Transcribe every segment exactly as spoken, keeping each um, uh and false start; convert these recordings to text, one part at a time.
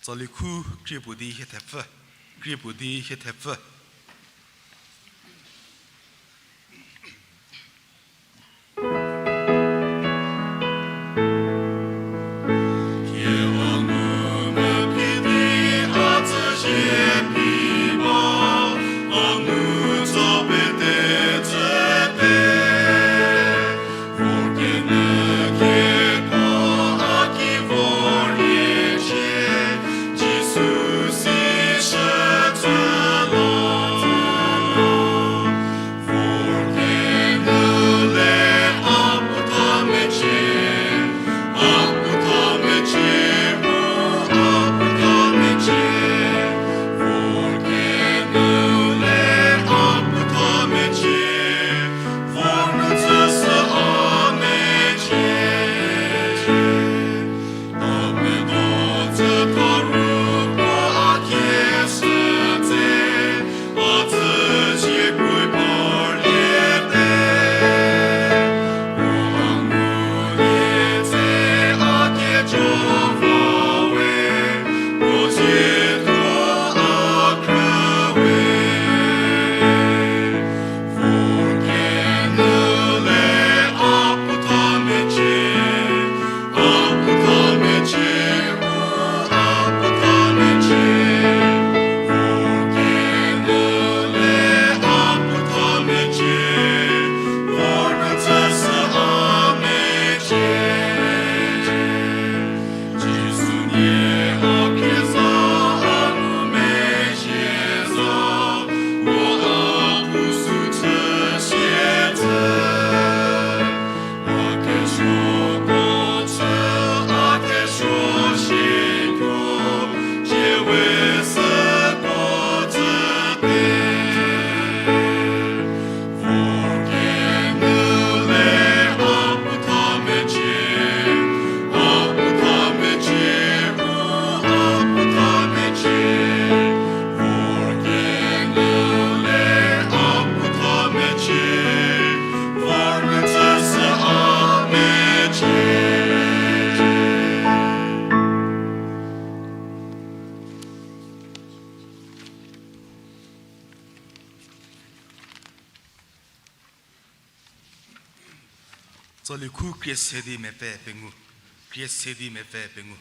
Tsali khu krie puo di hie thepfü, krie puo di hie thepfü. Tsali khu krie se di mepfü pengou, krie se di mepfü pengou.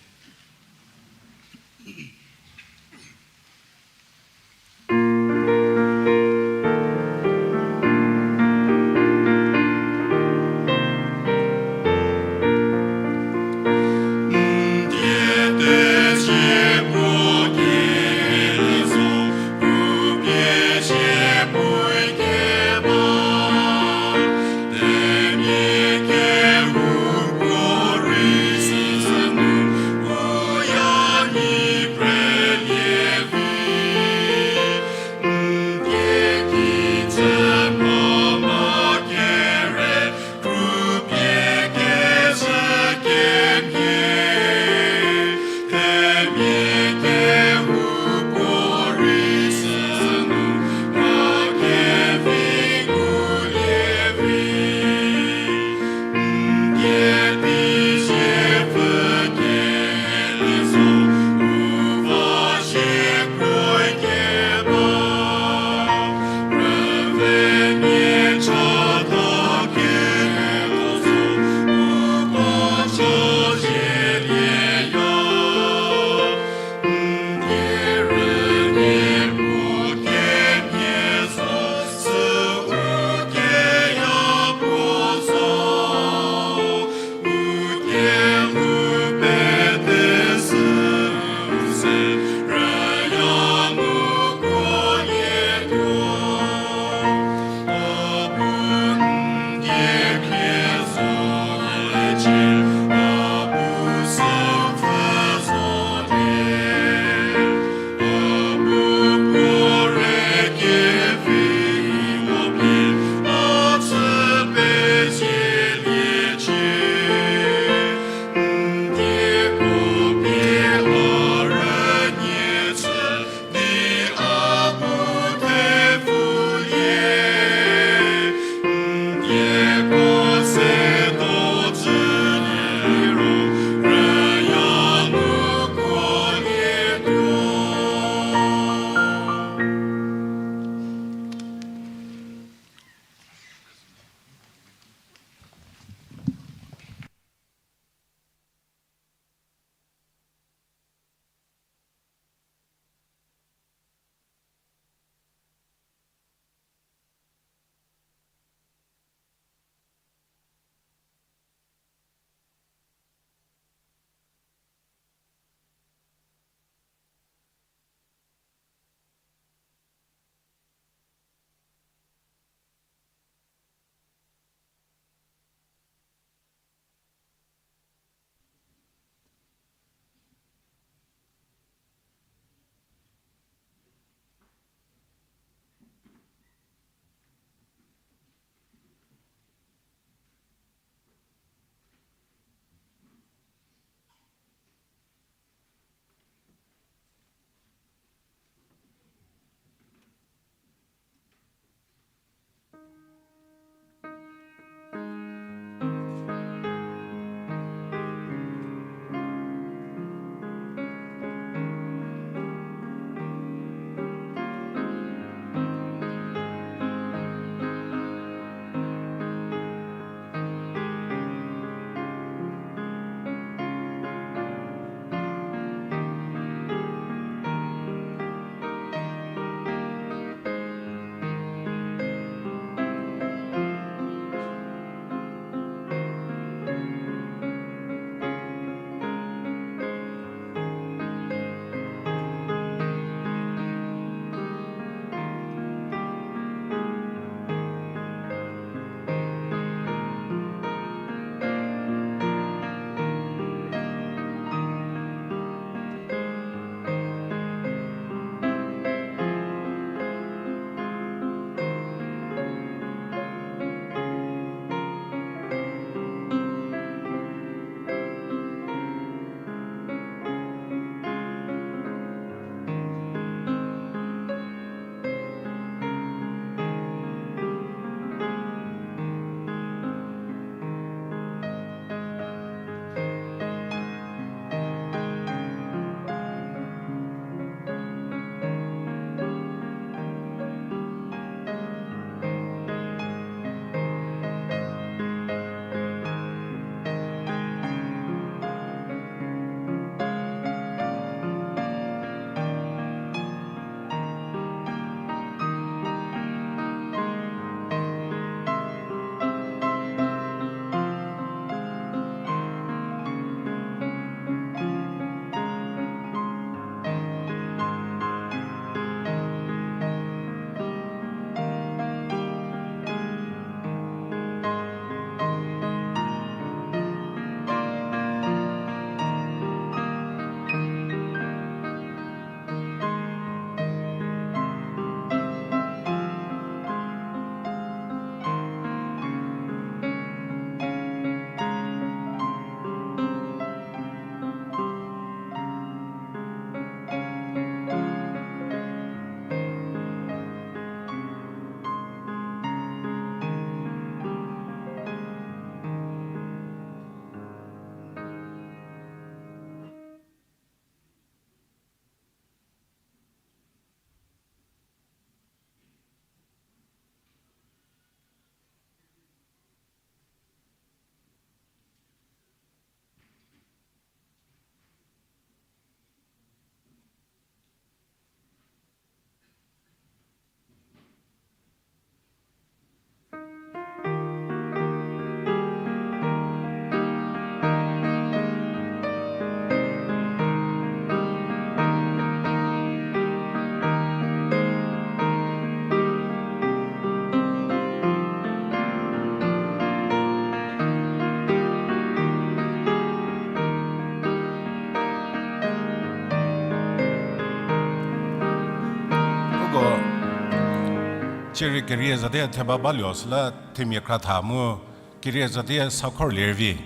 Cierei kerie zate theba baluo süla themia kra tha mu kerie zate sa khorlie rei vi.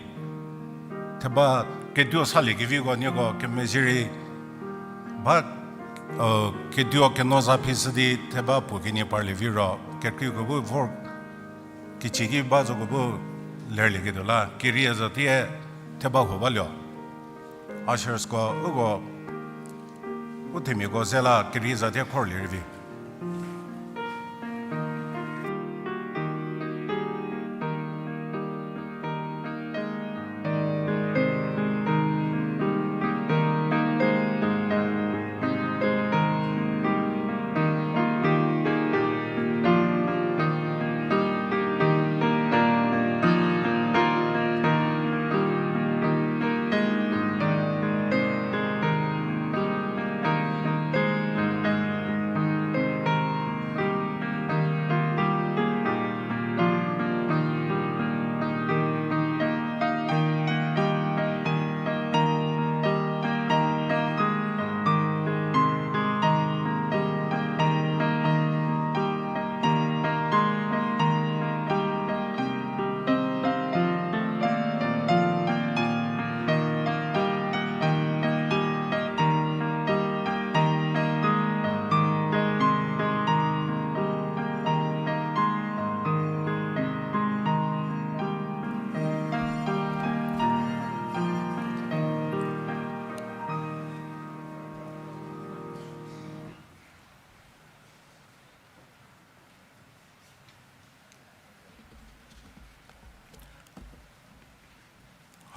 Theba keduo salie keviko nieko kemezhie rei ba, keduo keno za phi sü di theba puo kenie parlie vi ro, kekreiko bu vor kichie ki ba zoko bu lerlieketuo la, kerie zate theba huo baluo. Ushersko uko, u themiako ze la kerie zate khorlie rei vi.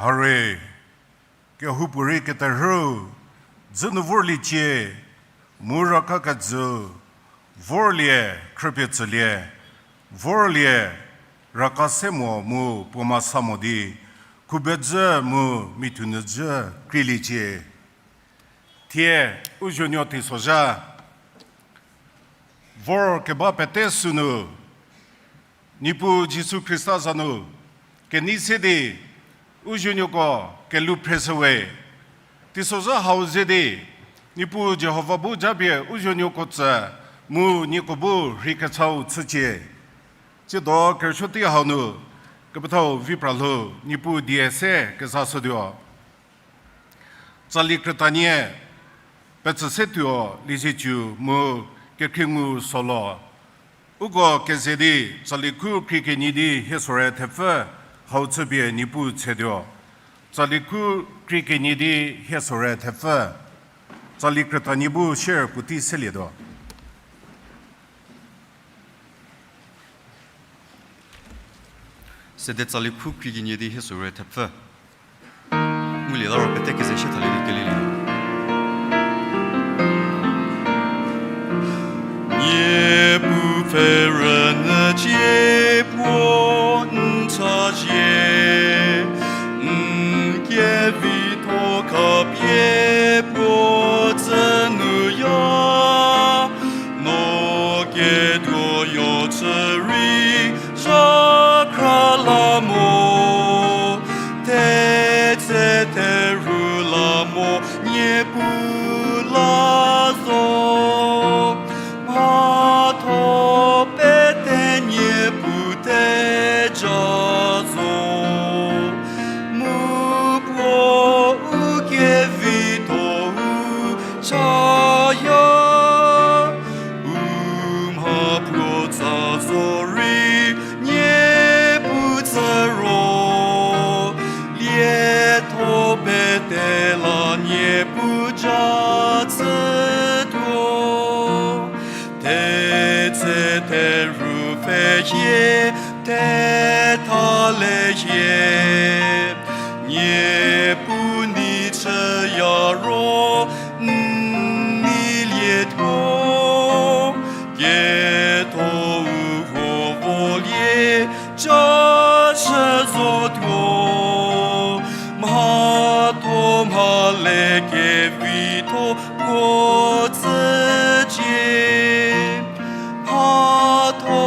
Hare, kehoupuorei keterhüu, dzü nu vorliecie, mu raka kejü, vorlie, khrüpie tsülie, vorlie, raka se mo mu puoma sa mo di, khubedzü mu mithu nyüdzü kreiliecie. Thie, u zuonuo teisozha vor keba pete sünu, Niepuu Jisu Khrista za nu kenei se di u zuonuoko kelhou phreshü we. Teisozha hau ze di, Niepuu Jihova bu japie u zuonuoko tsü mu nieko bu rhei kechau chücie. Tsiedo kerüsuo tei hau nu, kepethau vi pra lhou, Niepuu die se kezashütuo. Tsali krütanie, petsü se tuo Lizietsu mu kekhriengu Solo. Uko keze di, tsali khu krie kenie di hie sore thepfü hau chüpie Niepuu tshetuo. Tsali khu krie kenie di hie sore thepfü. Tsali krütanie bu share puotei selietuo. Sede tsali khu krie kenie di hie sore thepfü. Ngulie la ro pete keze shie thalie di kelielie. Niepuu pfhe rünyücie puo n chazie, n kevitho khapie puo tsü nuya, no ketuoyo chü rei zhakhra la mo, tetse theru la mo, Niepuu la zo. Mhatho pete Niepuu theja zo. Mu puo u kevitho-u chaya, u mha puo tsa zo rei Niepuu tsü ro, lietho pete la Niepuu ja tsütuo. Tetse theru pfhe hie, thetha le hie, Niepuu nei chüya ro, n nei lietuo, ketuo-u huo volie, ja chü zotuo, mhatho mhale kevitho puo tsücie. Mhatho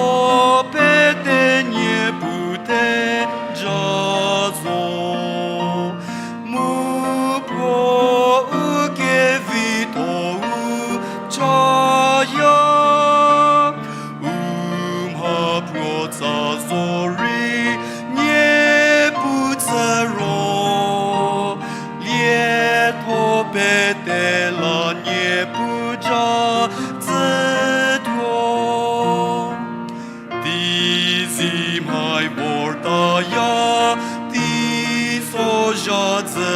pete Niepuu theja zo. Mu puo u kevitho-u chaya, u Zhadzü,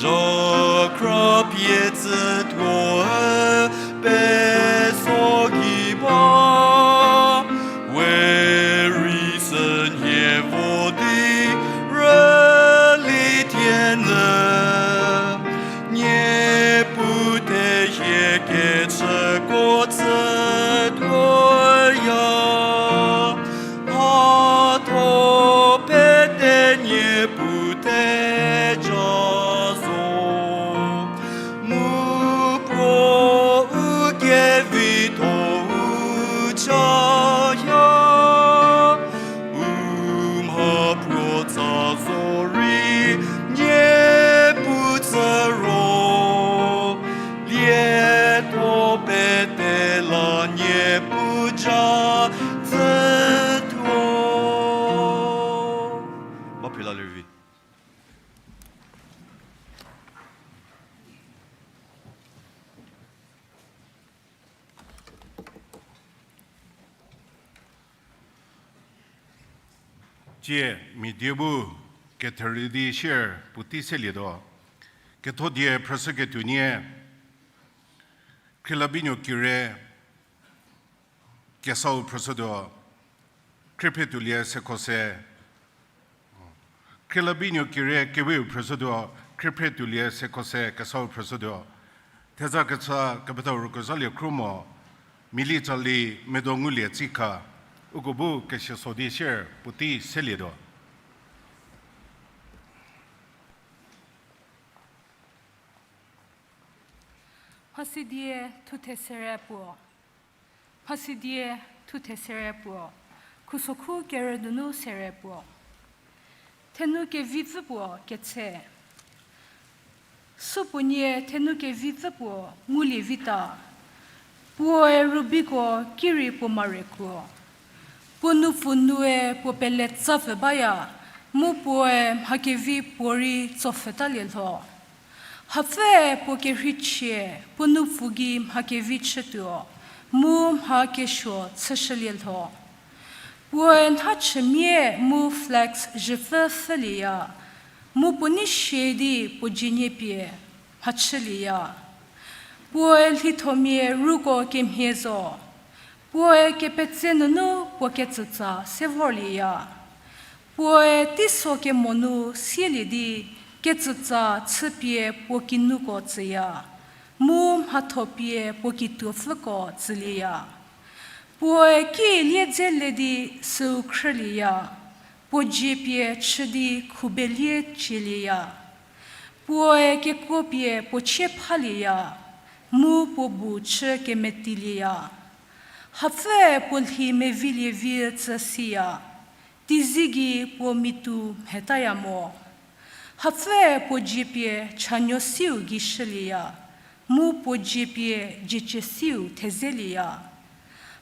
zhakra pie tsütuo-e peso gei ba, we rei sünhie vo di rüli thienyü, Niepuu tehie kechüko tsütuoya. Mhatho pete Niepuu theja zo, mu puo u kevitho-u chaya. U mha puo tsa zo rei Niepuu tsü ro, lietho pete la Niepuu ja tsütuo. Ba phila lervi. Tsie mia die bu ketherü di sier puotei selietuo. Ketho die phrüshüketuo nie, Khrielabinuo Kire, kesau phrüshütuo, Khriephrietuolie Sekhose. Khrielabinuo Kire keweu phrüshütuo, Khriephrietuolie Sekhose kesau phrüshütuo. Theza kecha kepethau Rükozalie Khrumo, Miali Tsali, Medo Ngulie Tsikha, uko bu kesieso di sier puotei selietuo. Mhasidie thuthe sere puo. Mhasidie thuthe sere puo. Khusokhu kerü nunu sere puo. Thenu kevipfü puo ketse. Supuonie thenu kevipfü puo ngulie vita. Puoe rubiko ki rei puo marekuo. Puo nupfu nue puo pele tsapfü baya, mu puoe mha kevi puorei tsopfhütalie lho. Hapfüe puo kerheichie puo nupfu gei mha kevi chütuo, mu mha kesuo chüshülie lho. Puoe nhachümia mu flax zhüpfü pfhülieya, mu puo nei sie di puo dzie nie pie mhachülieya. Puoe lhithomia ruko kemhie zo. Puoe kepetse nunu puo ketsütsa se vorlieya. Puoe teiso kemo nu sielie di ketsütsa chüpie puo kinuko tsüya, mu mhatho pie puo kituopfüko tsülieya. Puoe kilie dze le di süu khrülieya, puo dzie pie chü di khubelie cielieya. Puoe kekuo pie puo chie phalieya, mu puo bu chü kemetilieya. Hapfüe puo lhi mevilie vi tsü siya, teizie gei puo mitu mhetaya mo. Hapfüe puo dzie pie chanuo siu gei shülieya, mu puo dzie pie dziecie siu thezelieya.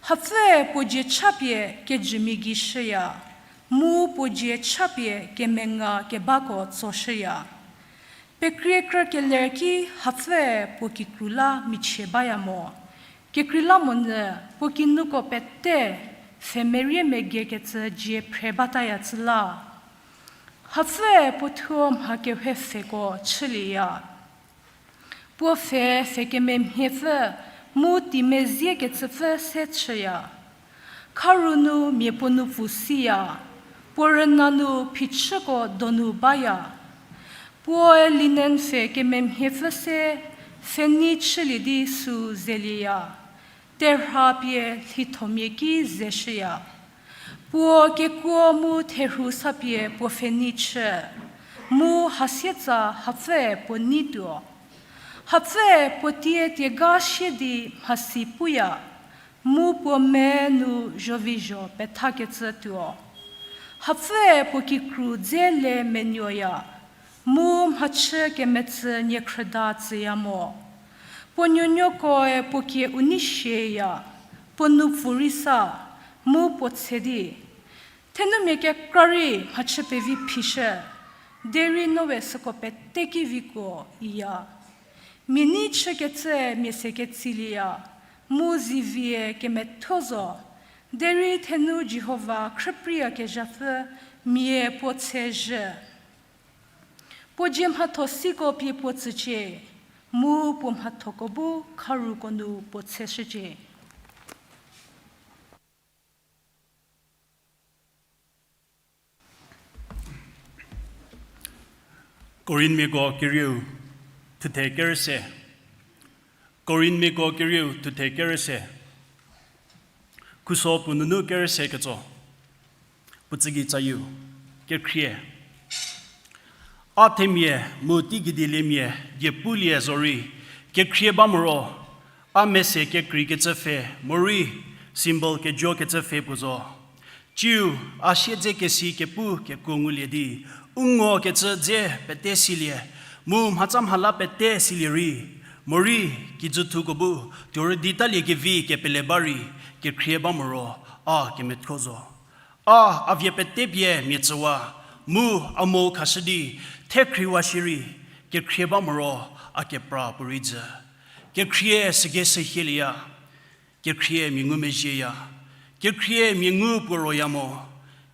Hapfüe puo dzie chapie kejümia gei shüya, mu puo dzie chapie kemenga kebako tsoshüya. Pekrie krü keler ki hapfüe puo kikru la michie baya mo. Kekreilamonyü puo kinuko pete pfhe merie megiekecü dzie phre bataya tsü la. Hapfüe puo thuo mha kehou pfheko chülieya. Puo pfhe pfhe kememhiepfü mu teimeziekecüpfü se chüya. Kharu nu mia puo nupfu siya, puo rüna nu phichüko donu baya. Puoe linen pfhe kememhiepfü se pfhenei chülie di süu zelieya, terha pie lhithomia ki zeshüya. Puo kekuo mu therhu sa pie puo pfhenei chü, mu hasietsa hapfüe puo nei tuo. Hapfüe puo tie tiega sie di mhasi puya, mu puo me nu zhovizho pethakecü tuo. Hapfüe puo kikru dze le menuoya, mu mhachü kemetsü niekhrüda tsüya mo. Puo nuonuokoe puo kie u nei shieya, puo nupfu rei sa, mu puo tse di, thenumia kekra rei mhachü pevi phishü, derei noe süko pete ki vikuo, iya. Mia nei chükecü mia se ketsilieya, mu zivie kemethuo zo, derei thenu Jihova khrüpriyakezhapfü mia puo tse zhü. Puo dzie mhatho siko pie puo tsücie, mu puo mhathoko bu kharuko nu puo tsheshücie. Korinthmiako kerieu thuthe kerese. Korinthmiako kerieu thuthe kerese. Khuso puo nunu kerese ketso. Puo tsügei tsayieu, kekhrie. A themia mu teigei dieliemia diepulie zorei, kekhrie ba moro, a mese kekreikecü pfhe, morei symbol kejo kecü pfhe puo zo. Tsiu, a siedze kesi kepu kekuo ngulie di, u ngokecü dze pete silie, mu mhatsa mhala pete silie rei, morei kijüthuko bu tuorüdi talie kevi kepele ba rei, kekhrie ba moro, a kemethuo zo. A, a vie pete pie mia tsüwa, mu a mo khashü di, thekhriwa shierei, kekhrie ba moro, a kepra puorei jü. Kekhrie sügei sü hielieya, kekhrie mia ngumezhieya, kekhrie mia ngu puo roya mo,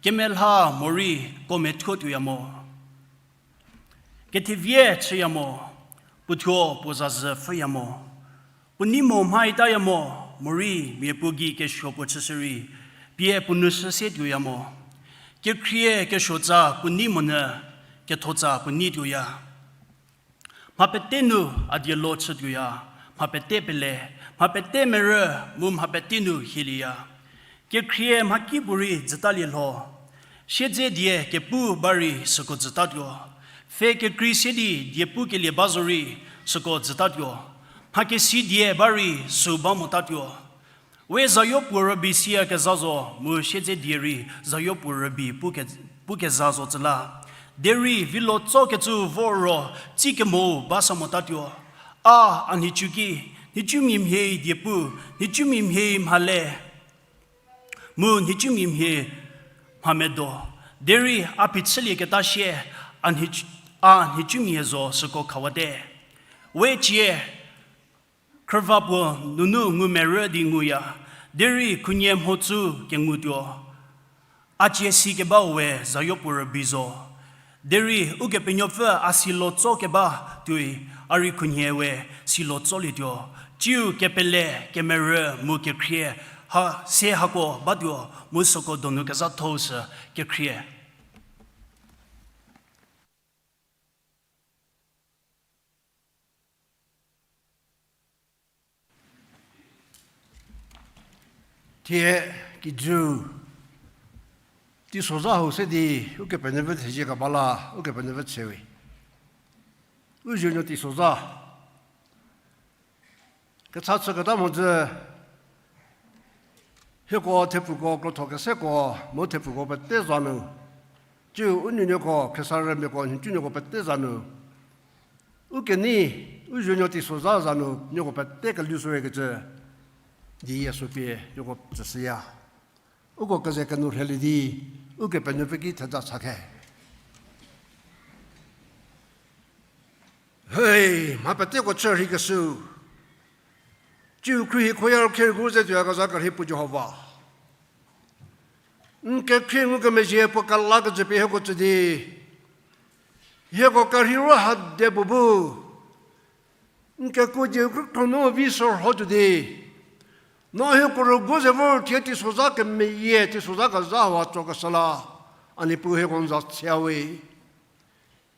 kemelha morei ko methuo tuoya mo. Kethevie chüya mo, puothuo puo zazü pfhüya mo, puo nei mo mha itaya mo, morei mia puo gei kesuo puo chüshü rei, pie puo nu shü se tuoya mo. Kekhrie kesuotsa puo nei monyü, kethotsa puo nei tuoya. Mha pete nu a dielo chü tuoya, mha pete pele, mha pete merü, mu mha pete nu hielieya. Kekhrie mhakipuorei jütalie lho. Siedze die kepu ba rei süko jütatuo. Pfhe kekrei se di diepukelie ba zorei süko jütatuo. Mha kesi die ba rei süu ba motatuo. We zayopuo rübei siyakezha zo mu siedze die rei zayopuo rübei puke-, pukeza zo tsü la. Derei vilo tsokecü vo ro tsi kemou ba sa motatuo. A, a nhicu ki, nhicumia mhie diepu, nhicumia mhie mhale, mu nhicumia mhie mhamedo. Derei a phichülieketa sie, a nhic-, a nhicumia zo süko khawate. We cie, khrüva puo nunu ngu merü di nguya, derei khunhie mhotsü kengutuo. A cie si kebau we zayopuo rübei zo. Derei Ukepenuopfü a silo tso keba tuoi, a rei khunhie we silo tsolietuo. Tsiu kepele, kemerü, mu kekhrie, ha, se hako batuo, mu süko donu kezhatho sü kekhrie. Thie kijü teisozha hau se di Ukepenuopfü thezie keba la Ukepenuopfü tsewe. U zuonuo teisozha kecha chüketa mhodzü, hieko thepfuko krotho keseko mu thepfuko pete za nu, tsiu u nuonuoko, khriesarümiako, nhicunuoko pete za nu, u kenei, u zuonuo teisozha za nu nieko pete kelhou shüwekecü di Jisu pie nieko tsüshüya. Uko keze kenu rheilie di, Ukepenuopfü ki theja cha khe. Hei, mha peteko chü rheikeshüu, tsiu khruohi khoya rükhe rügu ze tuoyakezha kerhei puo Jihova, n kekhrie ngukemezhie puo kelakecü pie hieko tsü di, hieko kerhei ro ha de puo bu n kekuo dieu krükhro nu vi sürhotuo di, no hieko rügu ze vor thie teisozha kemeyie, teisozha kezha hau tsokeshü la, a Niepuu hieko n za tshia we.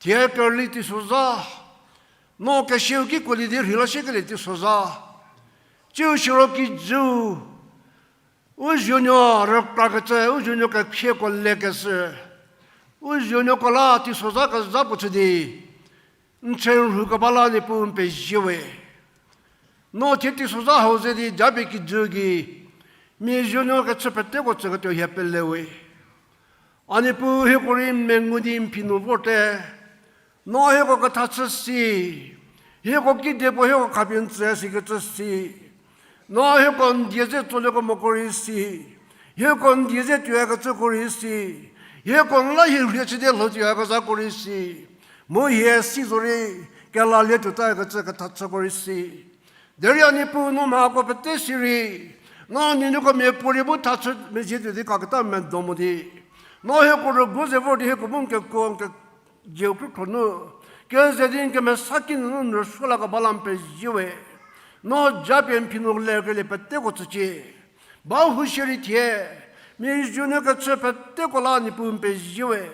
Thie kerüli teisozha, no kesiau ki kuolie di rheila shiekelie teisozha, tsiu siro kijüu, u zuonuo rükrakecü, u zuonuo kekhrieko lekeshü, u zuonuoko la teisozha kezha puo chü di n tse rhu keba la Niepuu n pezie we. No thie teisozha hau ze di japie kijü gei mia zuonuo kechü peteko tsüketuo hie pele we. A Niepuu hieko rei mengu di n phi nu vorte. No hieko kethachü si, hieko kide puo hieko khapie n tsü sikecü si, no hieko n die ze tsolie kemoko rei si, hieko n die ze tuoyakecüko rei si, hieko n la hie rhie chüdi lhou tuoyakezhako rei si, mu hie si zorei kelalie tuotakecü kethachüko rei si. Derei a Niepuu no mhako pete si rei, no nuonuoko miapuorei bu thachü mezhie tuo di kaketa medo mo di, no hieko rügu ze vor di hieko bu n kekuo n ke- dieu krükhro nu Keze di n kemesa ki nunu n rüsuo la keba la n pezie we. No japie n phi nu lekelie peteko tsücie. Ba hu shierei thie, mia zuonuo kechü peteko la Niepuu n pezie we.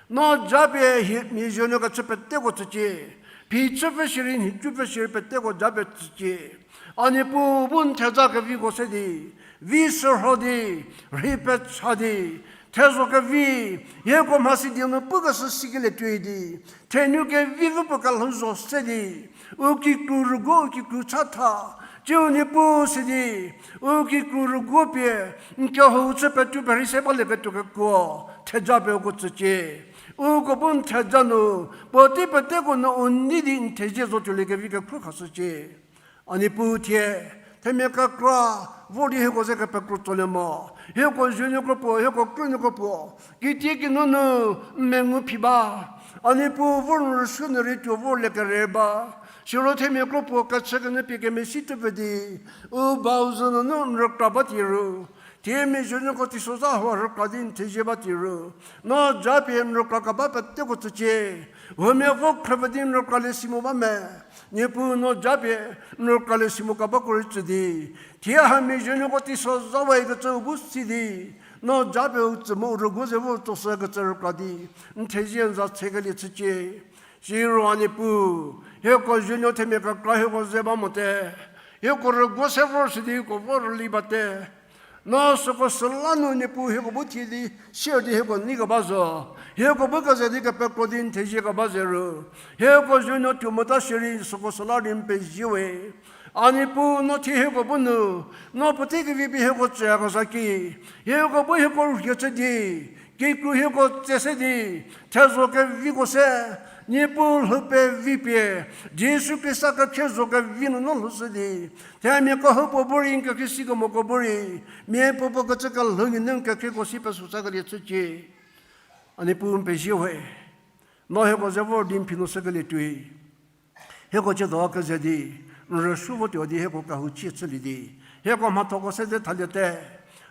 No japie hi mia zuonuo kechü peteko tsücie. Phichüpfü shierei, nhicupfü shierei peteko japie tsücie. A Niepuu bu n theja keviko se di, vi sürho di, rhei pecha di, thezho kevi, hieko mhasi di nu pukeshü sikelie tuoi di, thenu kevi vü puo kelhou zo se di, u kikru rüguo, u kikru chatha, tsiu Niepuu si di, u kikru rüguo pie, n kehou chü petu perhei se balieketuo kekuo, theja pie uko tsücie. Uko bu n theja nu, puotei peteko nu u nei di n thezie zotuolie kevi kekhruo khashücie. A Niepuu thie, themia kekra, vor di hieko ze kepekro tsolie mo. Hieko zuonuoko puo, hieko krünuoko puo, kitie kinunu, n mengu phi ba. A Niepuu vor nu rüsuo nu rei tuo vorlie kere ba. Siro themia kro puo kechü kenyü pie kemesi tepfü di, u bau zhü nunu n rükra ba tie ru. Thie mia zuonuoko teisozha hau rükra di n thezie ba tie ru. No japie n rükra keba peteko tsücie. Huomia vo khrüpfü di n rükralie si mo ba me. Niepuu no japie n rükralie si mo kebako rei tsü di, thie hamia zuonuoko teisozha we kecü u bu si di, no japie u tsü mu u rüguo ze vor tsoshükecü rükra di, n thezie n za tsekelie chücie. Siro a Niepuu, hieko zuonuo themia kekra hieko ze ba mote. Hieko rüguo se vor si di hieko vo rüli bate. No süko süla nu Niepuu hieko bu thie di sier di hieko nei keba zo. Hieko bu keze di kepekro di n thezie keba ze ru, hieko zuonuo tuo mota shierei süko süla rei n pezie we. A Niepuu no thie hieko bu nu, no puotei kevi pie hieko tsüyakezha ki, hieko bu hieko rhie chü di, kikru hieko tse se di, thezho keviko se, Niepuu lhou pevi pie, Jisu Khrista kekhrie zho kevi nunu lhoushü di, themia kehoupuo bu rei n kekhrie si kemoko bu rei, mia puopuo kecü kelhou nunu n kekhrieko si pesuo sakelie chücie. A Niepuu n pezie we. No hieko ze vor di n phi nu shükelie tuoi. Hieko tsiedo keze di, n rüsuo votuo di hieko kehou chie chülie di, hieko mhathoko se ze thaliete.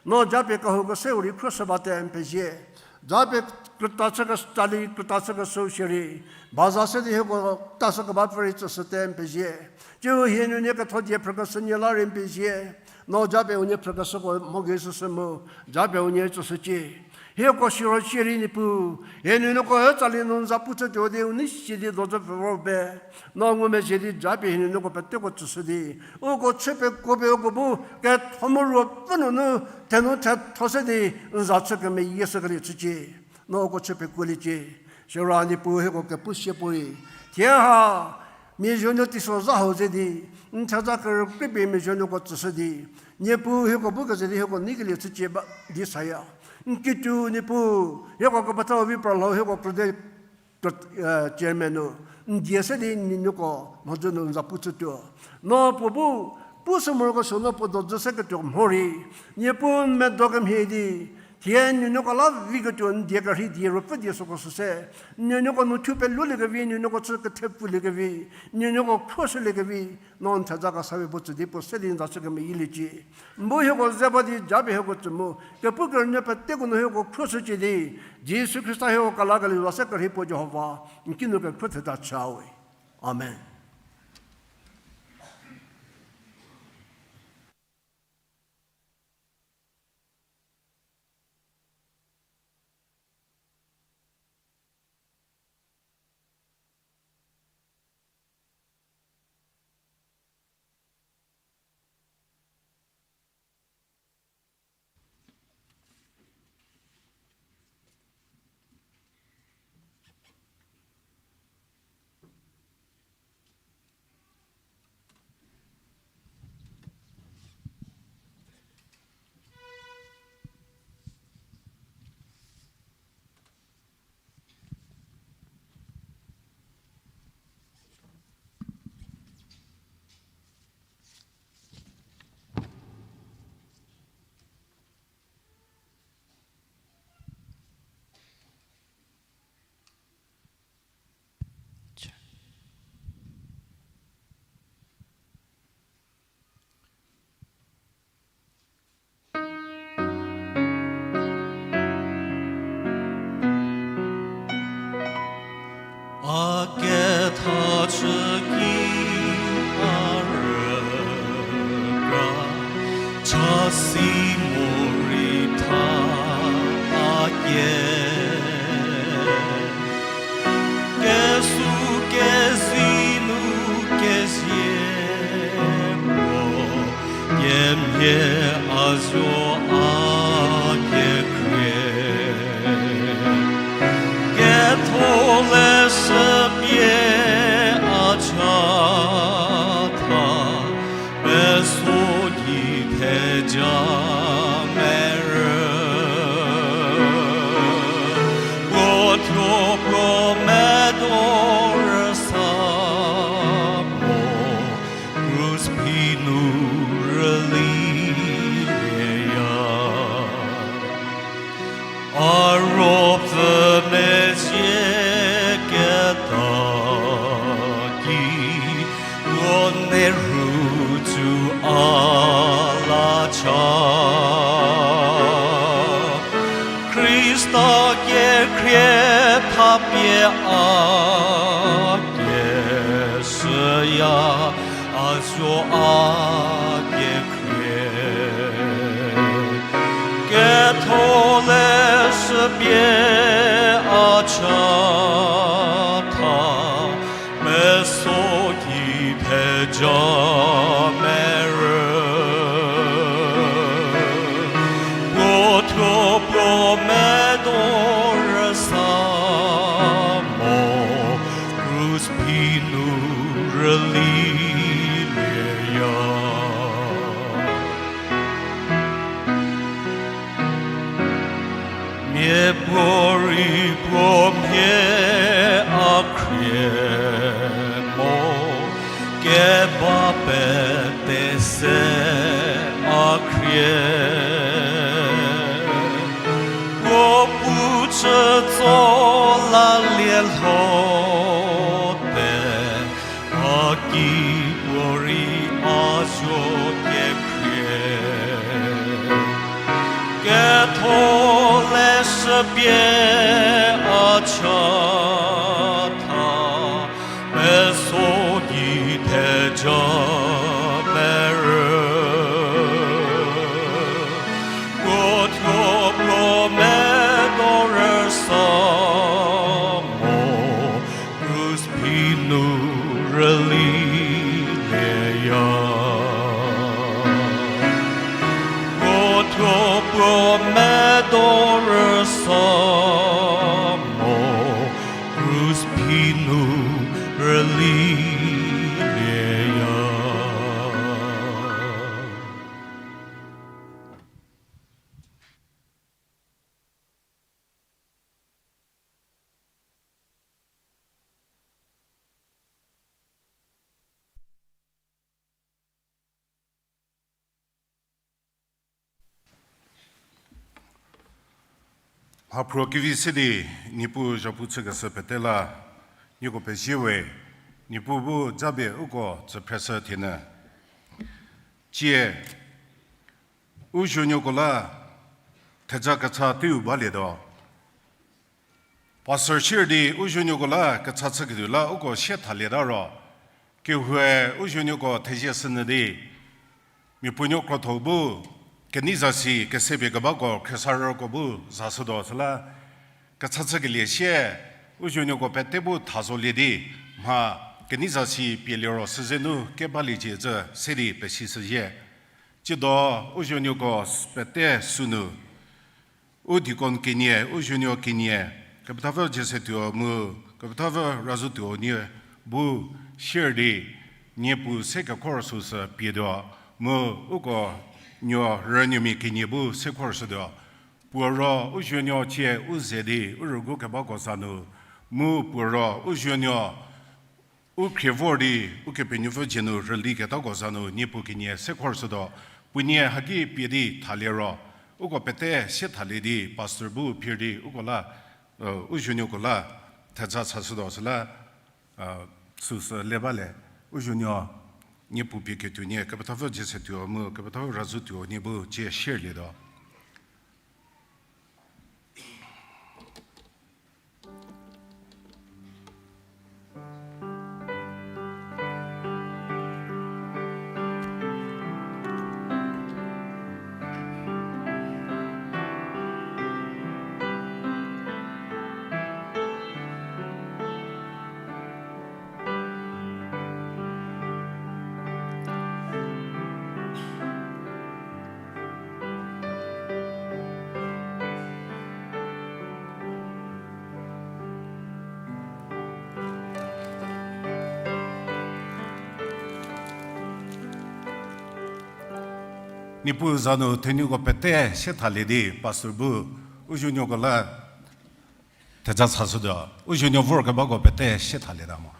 No japie kehou keseu rei khruoshü bate n pezie. Japie krüta chü ke-, tsali krüta chükeshüu shierei, baza se di hieko tashü kebapfü rei tsüshüte n pezie. Tsiu hie nuonie ketho die phrükeshü nie la rei n pezie. No japie unie phrükeshüko mho gei süsü mu, japie unie tsüshücie. Hieko siro shierei Niepuu, hie nuonuoko tsali nu n za pu chütuo di u nei sie di dozü pfü vor be. No ngumezhie di japie hie nuonuoko peteko tsüshü di, uko chü pekuo pie uko bu ketho mu ruopfü nunu thenu thetho se di n za chü kemeyie shükelie chücie. No uko chü pekuoliecie. Siro a Niepuu hieko kepu sie puorei, thie ha mia zuonuo teisozha hau ze di, n theja kerükrie pie mia zuonuoko tsüshü di, Niepuu hieko bu keze di hieko neikelie chücie ba di saya. N kituo Niepuu, hieko kepethau vi pralhou hieko krüde, chairman nu, n die se di n nuonuoko mhodzü nu n za pu chütuo. No puo bu, pushü morokesuo no puo dozü se ketuo mho rei, Niepuu n medo kemhie di, thie n nuonuoko la viketuo n die kerhei die ruopfü die süko süse, n nuonuoko nu thu peluliekevi, n nuonuoko chü kethepfuliekevi, n nuonuoko khruoshüliekevi, no n theja kesa pie puo tsü di puo se di n za chü kemeyieliecie. N bu hieko ze ba di japie hieko tsü mu, kepu kerünyü peteko nu hieko khruoshücie di, Jisu Khrista hieko kelakelie za se kerhei puo Jihova, n kinu kekhruo theta chüwe. Amen. Khrie thapie a keshüya, a zo a kekhrie. Ketholeshü pie a chatha, meso ki theja merü. Puo thuo puo medo rüsa mo, krus phi nu rülilieya. Miapuorei puo mhie a khrie mo, keba pete se a khrie. Puo pu chütso lalie lho te, a ki puorei a zo kekhrie. Ketholeshü pie a chatha, meso ki theja merü. Puo thuo puo medo rüsa mo, krus phi nu rülilieya. Puo thuo puo medo rüsa mo, krus phi nu rülilieya. Mhaphruo kevi se di, Niepuu zhapu chükeshü pete la, nieko pezie we, Niepuu bu japie uko tsüphreshü thienyü. Tsie, u zuonuoko la, theja kecha teiu balietuo. Pastor sier di u zuonuoko la kecha chüketuo la uko sie thalieta ro, kehou u zuonuoko thezie shünyü di, mia puonuo krotho bu, kenei zasi kesepie kebako khriesarüko bu zashütuo süla, kecha chükelie sie, u zuonuoko pete bu tha zolie di, mha kenei zasi pie liro süzenu kebaliecie cü se di pesishüzhie. Tsiedo u zuonuoko pete sünu, u deacon kenie, u zuonuo kenie, kepethapfü Jiesetuo mu kepethapfü Razhütuo nie bu sier di, Niepuu se kekhor süsü pietuo, mu uko nuo rünuomia kenie bu se khor shütuo. Puo ro u zuonuo tsie u ze di u rügu kebako za nu, mu puo ro u zuonuo u khrie vor di, Ukepenuopfü dzie nu rüli ketako za nu Niepuu kenie se khor shütuo, puonie haki pie di thalie ro, uko pete sie thalie di pastor bu phir di uko la, u zuonuoko la, theja chashütuo süla, süsü le bale, u zuonuo, Niepuu pie ketuo nie, kepethapfü Jiesetuo mu kepethapfü Razhütuo nie bu tsie sier lietuo. Niepuu za nu thenuko pete sie thalie di pastor bu u zuonuoko la theja chashütuo, u zuonuo vorkebako pete sie thalieta mo.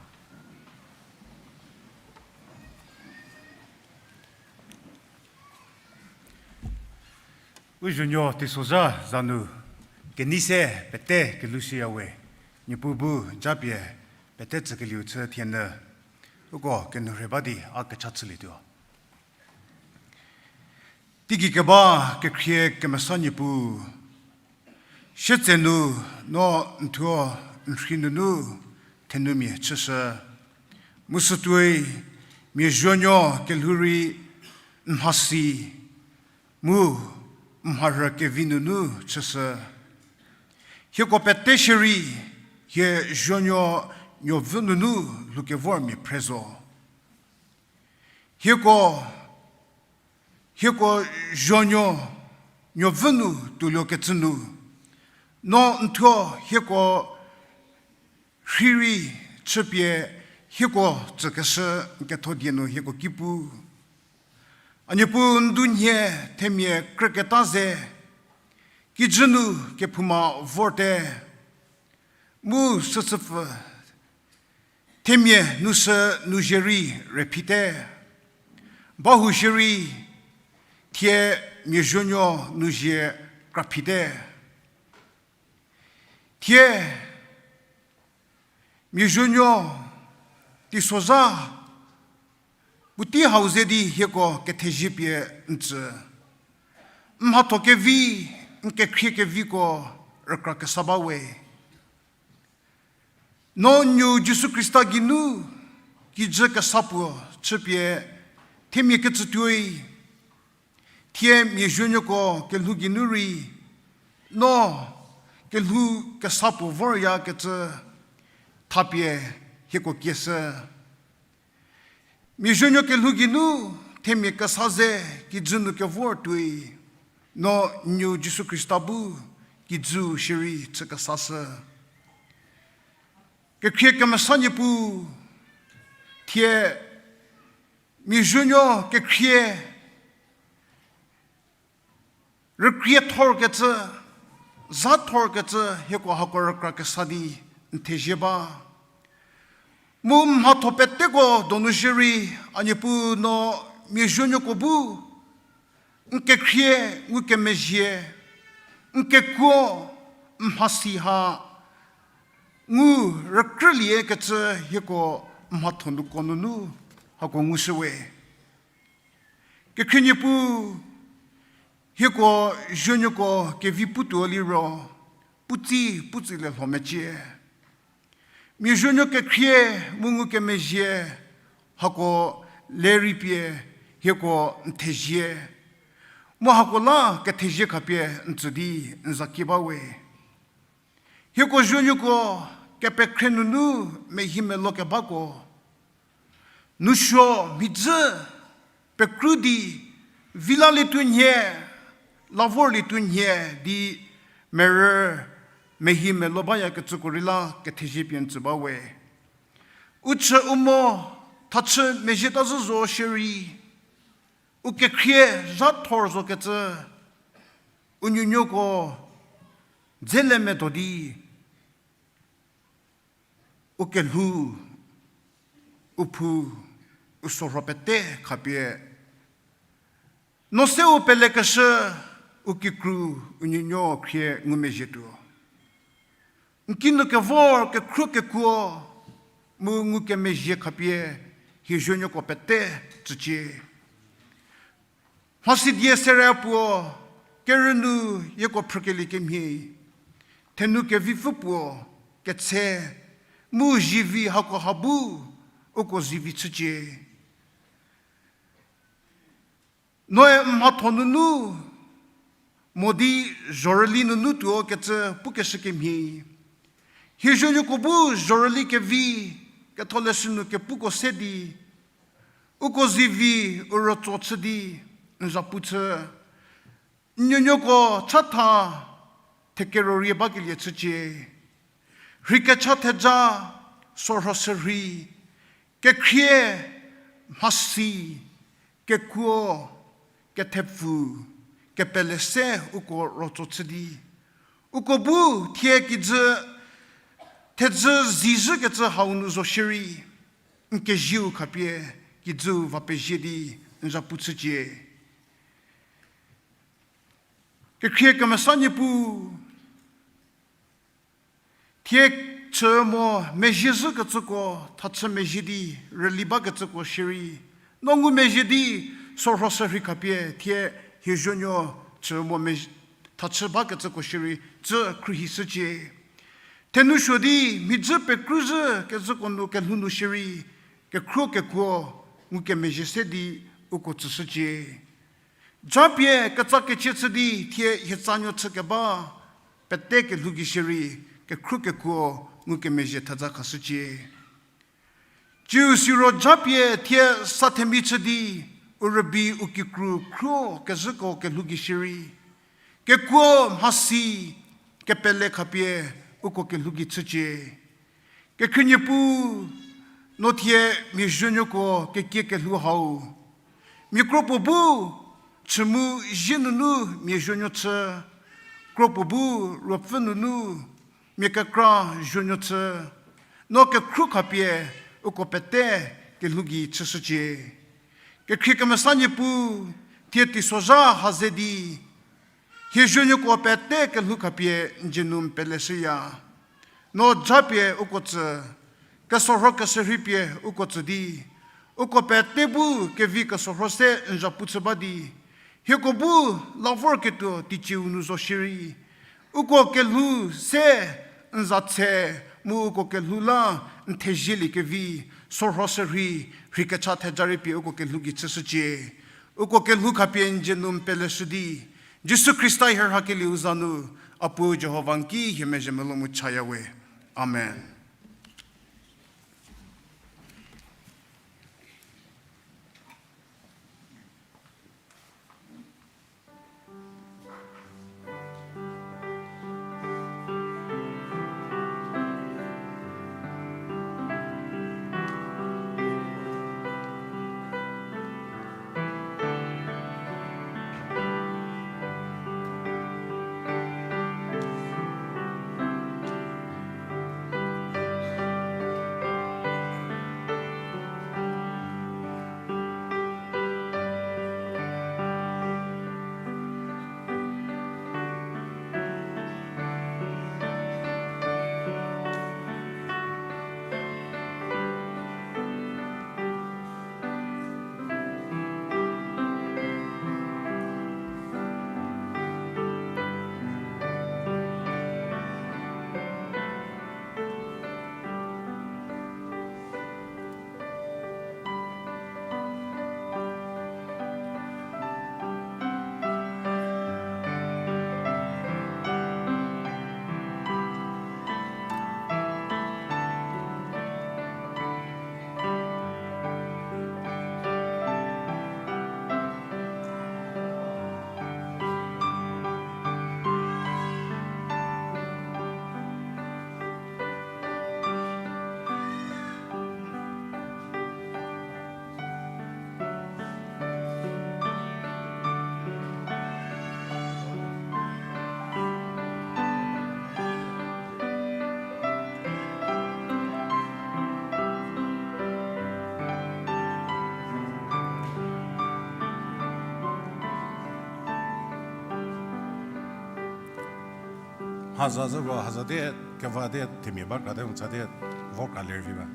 U zuonuo teisozha za nu kenei se pete kelushüya we, Niepuu bu japie pete tsükelieu chü thienyü, uko kenourhei ba di a kecha chülietuo. Teigei keba kekhrie kemesa Niepuu, Sietsenu no n thuo n rhi nunu thenumia chüshü. Mu sütuoi mia zuonuo kelhou rei n mhasi mu n mharhü kevi nunu chüshü. Hieko pete shierei hie zuonuo nuovü nunu lhoukevormia phre zo. Hieko, hieko zuonuo nuovü nu tuoluokecü nu, no n thuo hieko rhirei chüpie hieko tsükeshü n ketho die nu hieko ki pu. A Niepuu, n du nhie themia krüketa ze kijü nu kephouma vorte, mu süsüpfü themia nu sü nu zie rei rephite, bahou shierei thie mia zuonuo nu zie kraphite. Thie mia zuonuo teisozha puotei hau ze di hieko kethezie pie n tsü. N mhatho kevi, n kekhrie keviko rükra kesa ba we. No n nuo Jisu Khrista geinu kijü kesa puo chüpie themia kecütuoi, thie mia zuonuoko kelhou geinu rei no kelhou kesa puo voryakecü thapie hieko kieshü. Mia zuonuo kelhou geinu themia kesa ze kijü nu kevor tuoi, no n nuo Jisu Khrista bu kijü shierei chü kesashü. Kekhrie kemesa Niepuu, thie mia zuonuo kekhrie rükrie thorkecü, za thorkecü hieko hako rükra kesa di n thezie ba. Mu mhatho peteko donu shierei, a Niepuu, no mia zuonuoko bu n kekhrie ngukemezhie, n kekuo, n mhasi ha ngu rükrüliekecü hieko mhatho nuko nunu hako ngushü we. Kekhrie Niepuu, hieko zuonuoko kevi putuo liro, putsi putsi le lho mecie. Mia zuonuo kekhrie mu ngukemezhie hako lerei pie hieko n thezie. Mu hako la kethezie khapie n tsü di n za ki ba we. Hieko zuonuoko kepekhrei nunu mehi melo kebako, nousuo mhidzü pekru di, vi lalietuo nhie, lavorlietuo nhie di merü mehi melo bayakecüko rei la kethezie pie n tsü ba we. U chü u mo thachü mezhie ta zhü zo shierei, u kekhrie zha thor zokecü, u nuonuoko dzele medo di, u kelhou, u phou, u sorho pete khapie, no se u pelekeshü u kikru u nuonuo khrie ngumezhietuo. N kinu kevor kekhruo kekuo mu ngukemezhie khapie hie zuonuoko pete tsücie. Mhasidie sere puo kerünu yieko phrükelie kemhie, thenu kevipfü puo ketse, mu zivi hakoha bu uko zivi chücie. Noe mhatho nunu mo di zhorüli nunu tuo kecü pukeshü kemhie, hie zuonuoko bu zhorüli kevi ketholeshü nu kepuko se di, uko zivi u rütso chü di n zapu chü. N nuonuoko chatha thekero rie bakelie chücie. Rhei kecha theja, sorho sürhei, kekhrie, mhasi, kekuo, kethepfu, kepele se uko rütso chü di, uko bu thie kijü thedzü zizhükecü hau nu zo shierei, n kezieu khapie kijüu va pezie di n zapu chücie. Kekhrie kemesa Niepuu, thie chü mo mezhie zhükecüko, thachü mezhie di rüli bakecüko shierei, no ngumezhie di sorho sürhei khapie thie hie zuonuo chü mo mezhie, thachü bakecüko shierei, tsü khruohishücie. Thenou suo di, mhidzü pekrüzhü kezhüko nu kelhou nu shierei, kekhruo kekuo, ngukemezhie se di, uko tsüshücie. Japie ketsa kechie chü di, thie hie tsanuo chü keba, pete kelhou gei shierei, kekhruo kekuo, ngukemezhie thedza khashücie. Ciu siro japie thie sa themia chü di, u rübei u kikru khruo kezhüko kelhou gei shierei, kekuo mhasi kepele khapie uko kelhou gei chücie. Kekhrie Niepuu, no thie mia zuonuoko kekie kelhou hau. Mia kro puo bu chümu zie nunu mia zuonuo chü, kro puo bu ruopfü nunu mia kekra zuonuo chü, no kekhruo khapie uko pete kelhou gei chüshücie. Kekhrie kemesa Niepuu, thie teisozha ha ze di, hie zuonuoko pete kelhou khapie n dzie nu n peleshüya. No japie uko tsü, kesorho keshürhei pie uko tsü di, uko pete bu kevi kesorho se n zhapu chü ba di, hieko bu la vorketuo teicieu nu zo shierei, uko kelhou se n za tse, mu uko kelhou la n thezielie kevi, sorho shürhei, rhei kecha theja rei pie uko kelhou gei chüshücie. Uko kelhou khapie n dzie nu n peleshü di, Jisu Khrista hie rhakelieu za nu, a Puo Jihova n ki hie mezhie melou mu chaya we. Amen. Mhaza zhüko, mhaza di keva di themia ba kra di n tsa di vo kra lervi ba.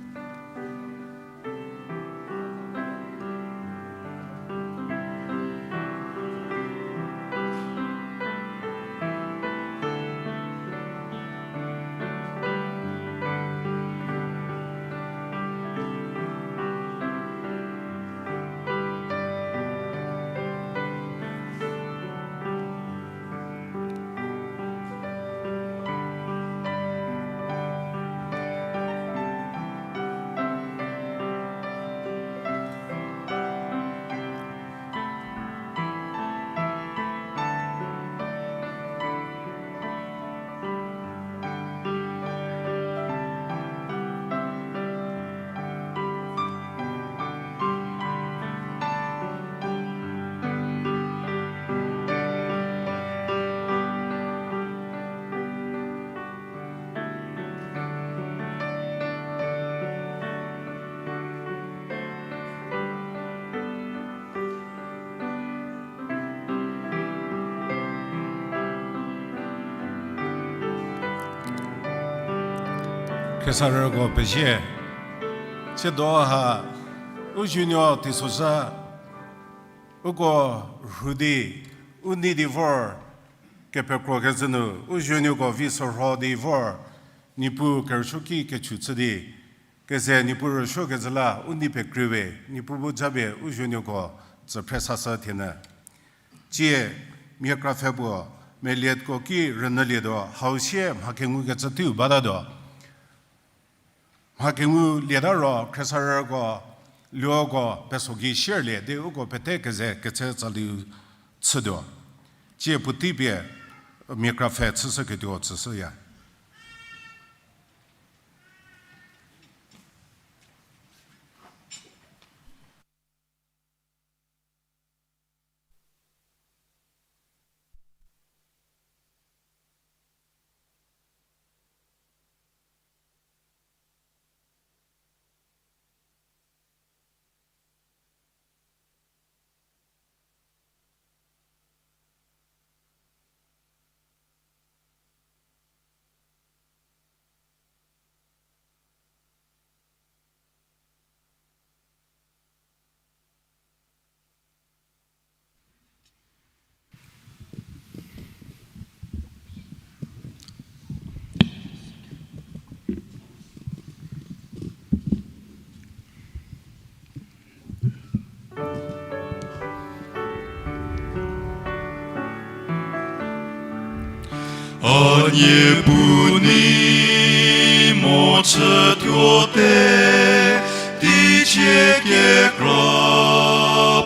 Khriesarüko pezie. Tsiedo ha u zuonuo teisozha uko rhu di, u nei di vor, Kepekro kezhü nu, u zuonuoko vi sorho di vor, Niepuu kerüsuoki kechu chü di, keze Niepuu rüsuo kezhü la u nei pekreiwe, Niepuu bu japie u zuonuoko tsü phre sashü thienyü. Tsie, mia krapfhe puo, melietko ki rünyülietuo, hau sie mha kengu kecü teiu batatuo. Mha kengu lieta ro, khriesarüko, luoko, peso gei share lie, di uko pete keze ketse tsali chütuo. Tsie puotei pie, mia krapfhe chüshüketuo tsüshüya. A Niepuu, n mo chütuote, teicie kekra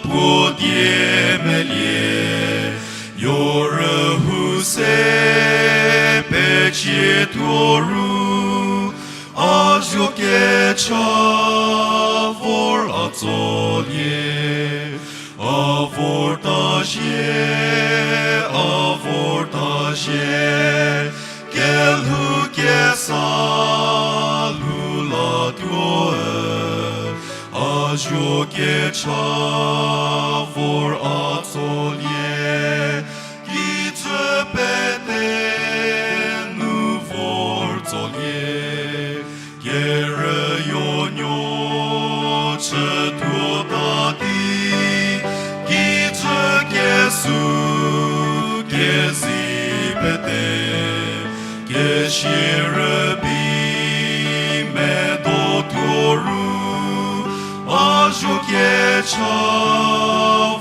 puo die melie, yo rühou se pecietuo ru, a zuo kecha vor a tsolie. A vorta zie, a vorta zie, kelhou kesa lhou latuo-e, a zuo kecha vor a tsolie, kijü pete nu vor tsolie. Kerüyo nuo chütuo ta di, kijü kesu kezi pete, kesie rübei medo tuo ru, a zuo kecha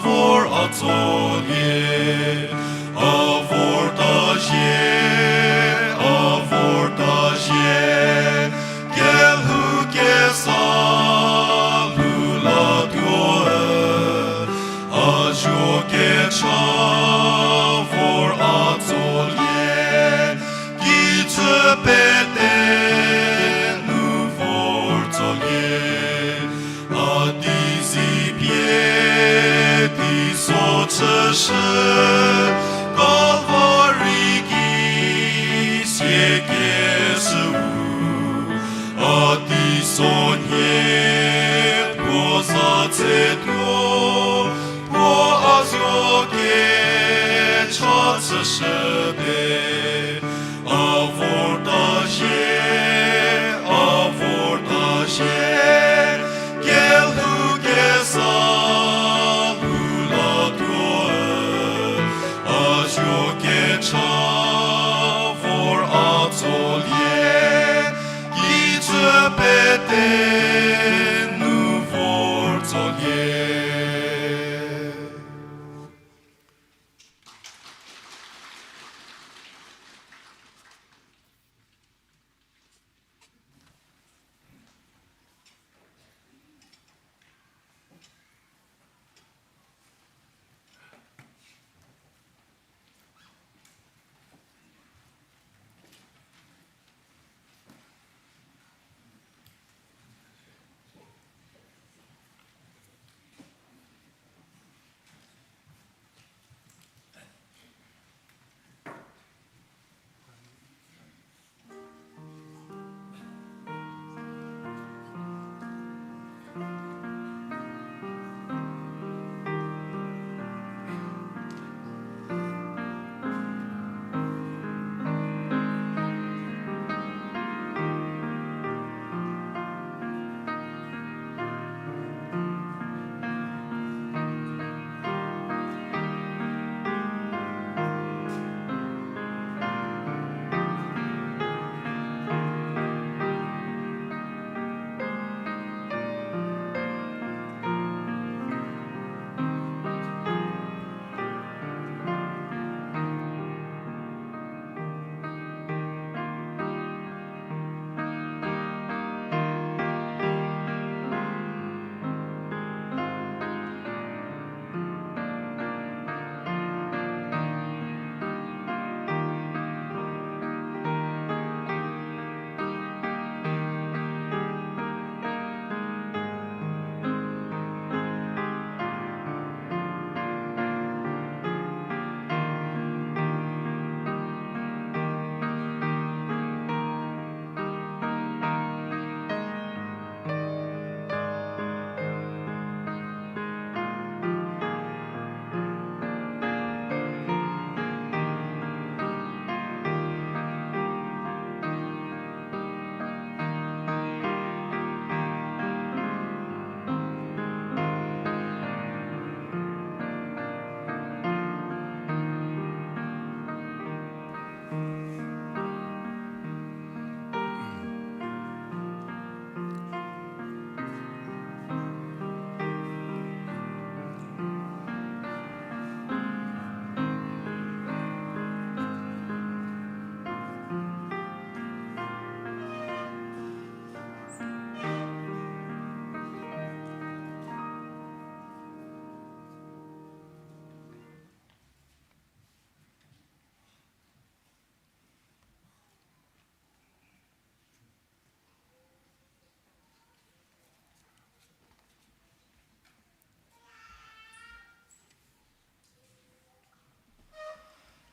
vor a tsolie. A vorta zie, a vorta zie, kelhou kesa lhou latuo-e, a zuo kecha vor a tsolie, kijü pete nu vor tsolie. A di zi pie teiso chüshü, Kalvari ki sie keshüu, a teiso nhie puo za tsetuo, puo a zuo kecha chüshüte. A vorta zie, a vorta zie, kelhou kesa lhou latuo-e, a zuo kecha vor a tsolie, kijü pete nu vor tsolie.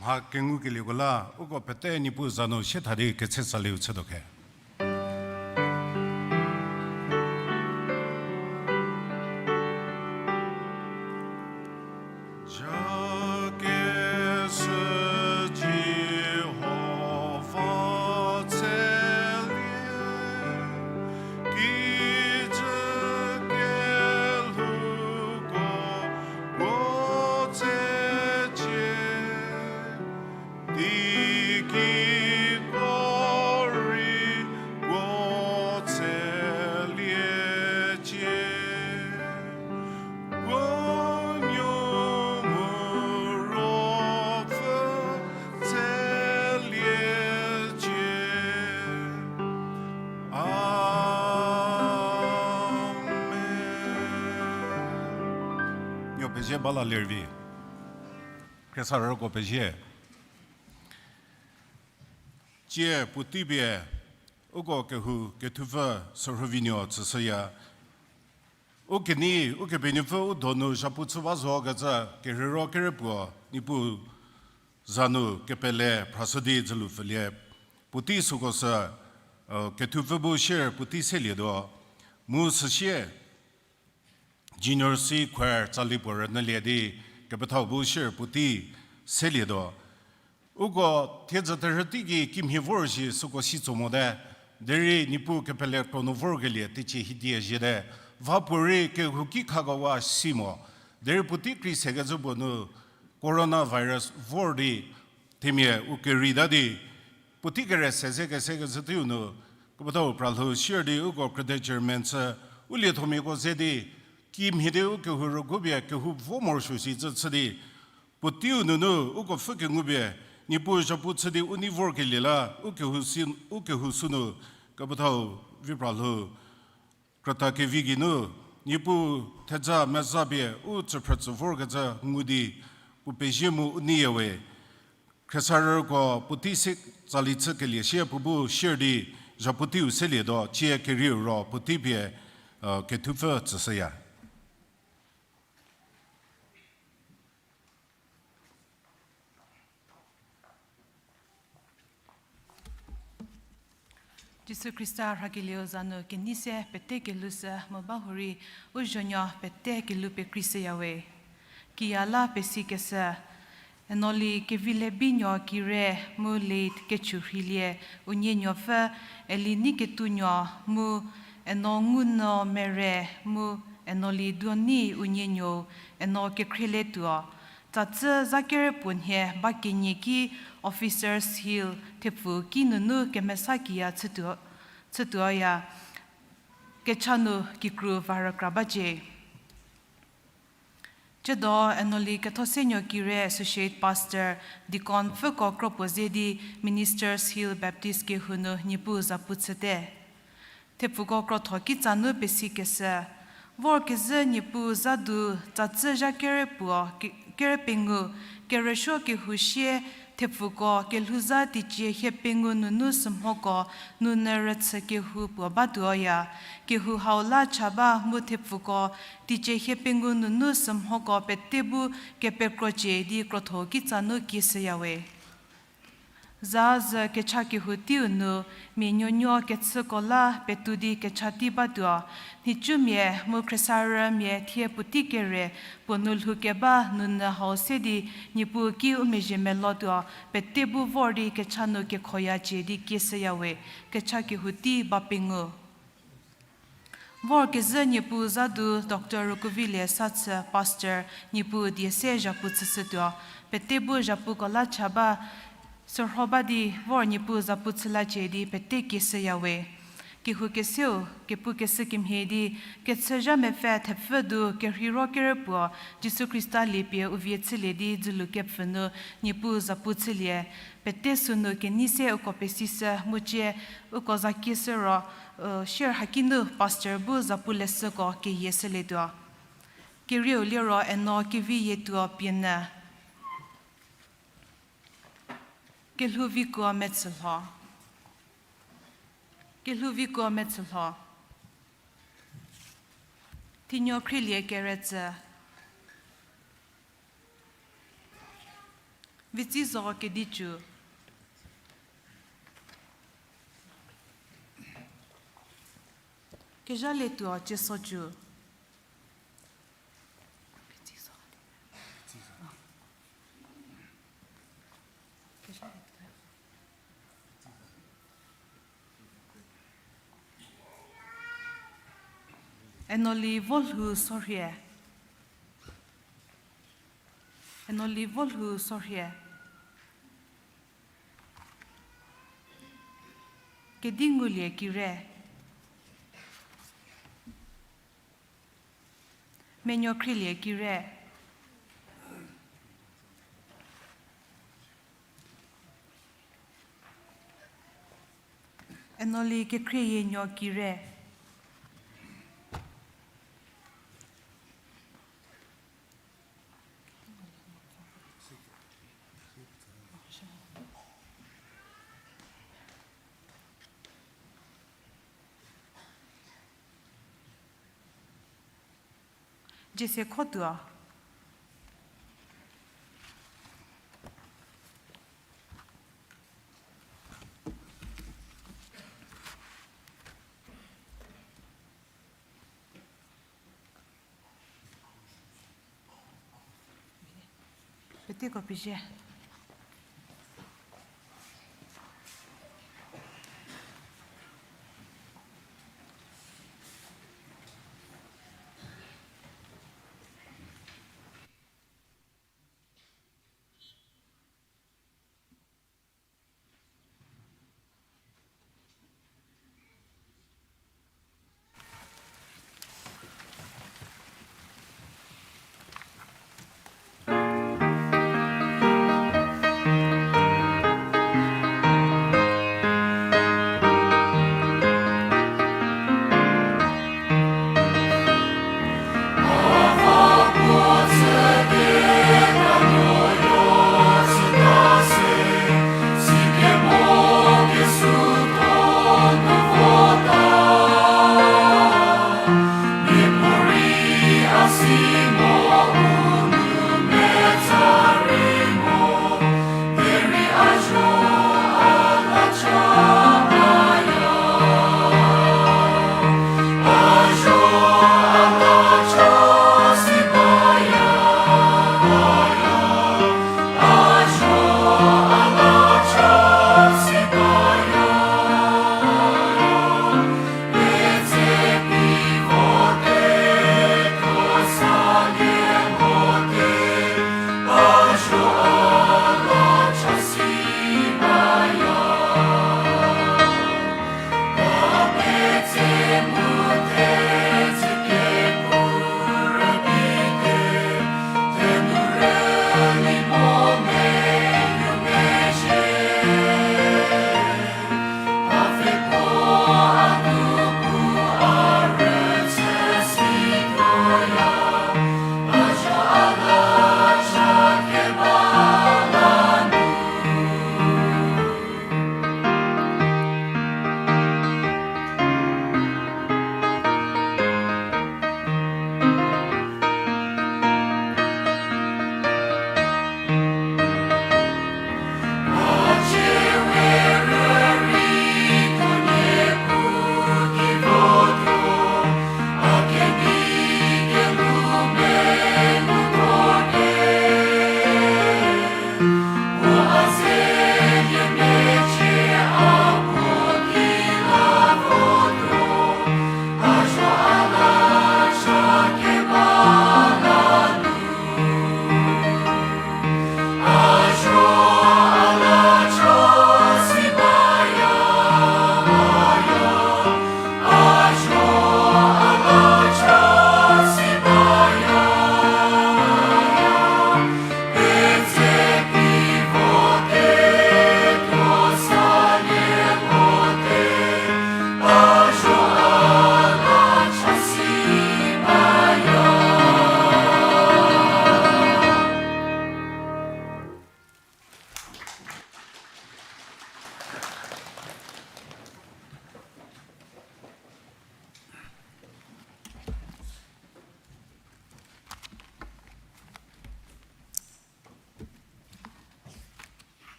Mha kengukelieko la, uko pete Niepuu za nu sie tha di ketse tsaliu chütuo khe. Jake sü Jihova tselie, kijü kelhouko puo tsecie, teiki puo rei puo tseliecie. Puo nuo mu ruopfü tseliecie. Amen. Nuo pezie bala lervi. Khriesarüko pezie. Tsie puotei pie uko kehou kethupfü sürhüvinuo tsüshüya. U kenei, Ukepenuopfü u donu zhapu chü ba zokecü kerheiro kerepuo Niepuu za nu kepele phrashü di dzülu pfülie. Puotei süko sü, kethupfü bu shier puotei selietuo. Mu süsie Junior C choir tsali puo rünyülie di kepethau bu shier puotei selietuo. Uko thiedzü terhü teiki kimhie vor shi süko si tso mote, derei Niepuu kepele kro nu vorkelie teicie hidi ziete, va puorei kehouki khako wa si mo, derei puotei krei sekecü puo nu coronavirus vor di themia u kerei ta di, puotei kere se ze kese kecü teiu nu, kepethau pralhou shier di uko krüte chairman chü, u liethomiako ze di, kimhie di u kehou rügu pie kehou vo morosuo shi cü chü di, puoteiu nunu uko pfü kengu pie, Niepuu zhapu chü di u nei vorkelie la, u kehou si, u kehou sünu, kepethau vi pralhou krüta kevi geinu, Niepuu thedza meza pie u tsüphrü tsü vorkecü ngu di, puo pezie mu u neiyawe. Khriesarüko puotei se tsali chükelie sie puo bu shier di zhapu teiu selietuo, tsie kerieu ro puotei pie, kethupfü tsüshüya. Jisu Khrista rhakelieu za nu kenei se pete kelhou sü mu bahurei u zonuo pete kelhou pekreishüyawe. Kiya la pesikeshü, Enoli Kevilebinuo Kire mu late Kechu Rhilie unie nuopfü, Eli Neiketunuo mu Eno Ngunuo Mere mu Enoli Duonei unie nuou, Eno Kekhrielie tuo. Tsatsü za kerepuo nhie ba kenie ki Officers Hill thepfu ki nunu kemesa kiya chütuo, chütuoya. Kecha nu kikru va rükra bacie. Tsiedo Enoli Kethosenuo Kire Associate Pastor, Deacon pfüko kropuo ze di Ministers Hill Baptist kehou nu Niepuu zapu chüte. Thepfuko krotho kitsa nu pesikeshü, vorkezhü Niepuu zadu tsatsü zha kerepuo, ke-, kerepengou, kerüsuo kehou sie, thepfuko kelhouzha teicie hie pengou nunu sümhoko, nunyü rüchü kehou puo batuoya. Kehou hau la cha ba mu thepfuko teicie hie pengou nunu sümhoko pete bu kepekrocie di krotho kitsa nu kieshüyawe. Za zü kecha kehou teiu nu, mia nuonuo kechüko la petou di kecha tei batuo, nhicumia mu khriesarümia thie puotei kere puo nu lhoukeba nunyü hau se di Niepuu ki u mezhie melotuo, pete bu vor di kecha nu kekhoyacie di kieshüyawe, kecha kehou tei ba pengou. Vorkezhü Niepuu zadu Doctor Rukuvilie Sathü Pastor Niepuu die se zhapu chüshütuo, pete bu zhapuko la cha ba, sürho ba di vor Niepuu zapu chülacie di pete kieshüyawe. Kehou keseu, kepu keshü kemhie di, kechü zha mepfü thepfü du kerheiro kerepuo, Jisu Khrista liepie u vie chülie di dzülu kepfhü nu Niepuu zapu chülie, pete sünu kenei se uko pesishü mu cie uko za kieshü ro, u, sier hakinu pastor bu zapu leshüko keyie shülietuo. Kerieu liro Eno Keviyietuo Pienyü. Kelhouvikuo Metsülho. Kelhouvikuo Metsülho. Thinuo Khrielie Keretsü. Vitsi zo Kedicu. Kezhalietuo Ciesocu. Enoli Volhou Sorhie. Enoli Volhou Sorhie. Kedingulie Kire. Menuokhrielie Kire. Enoli Kekhrienuo Kire. Jese Khotuo. Peteko pezie.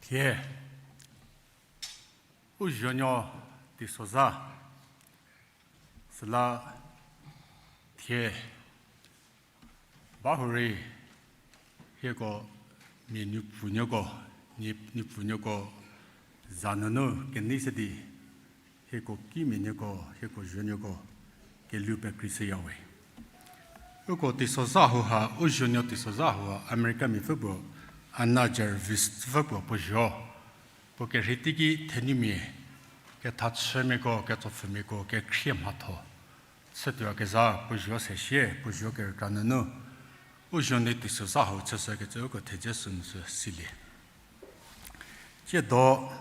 Thie, u zuonuo teisozha, süla thie, bahurei, hieko mia nupfunuoko, nie nupfunuoko za nunu kenei se di, hieko kimianuoko, hieko zuonuoko, kelhou pekreishüyawe. Uko teisozha hauha, u zuonuo teisozha hauha, Americamiapfü puo, Anna Jarvis pfü puo puo zuo. Puo kerhei teiki thenumia, kethachümiako, ketsopfümiako, kekhrie mhatho chütuoyakezha puo zuo se shie, puo zuo kerükra nunu, u zuonuo teisozha hau chüshükecü uko thedze sünu sü silie. Tsiedo,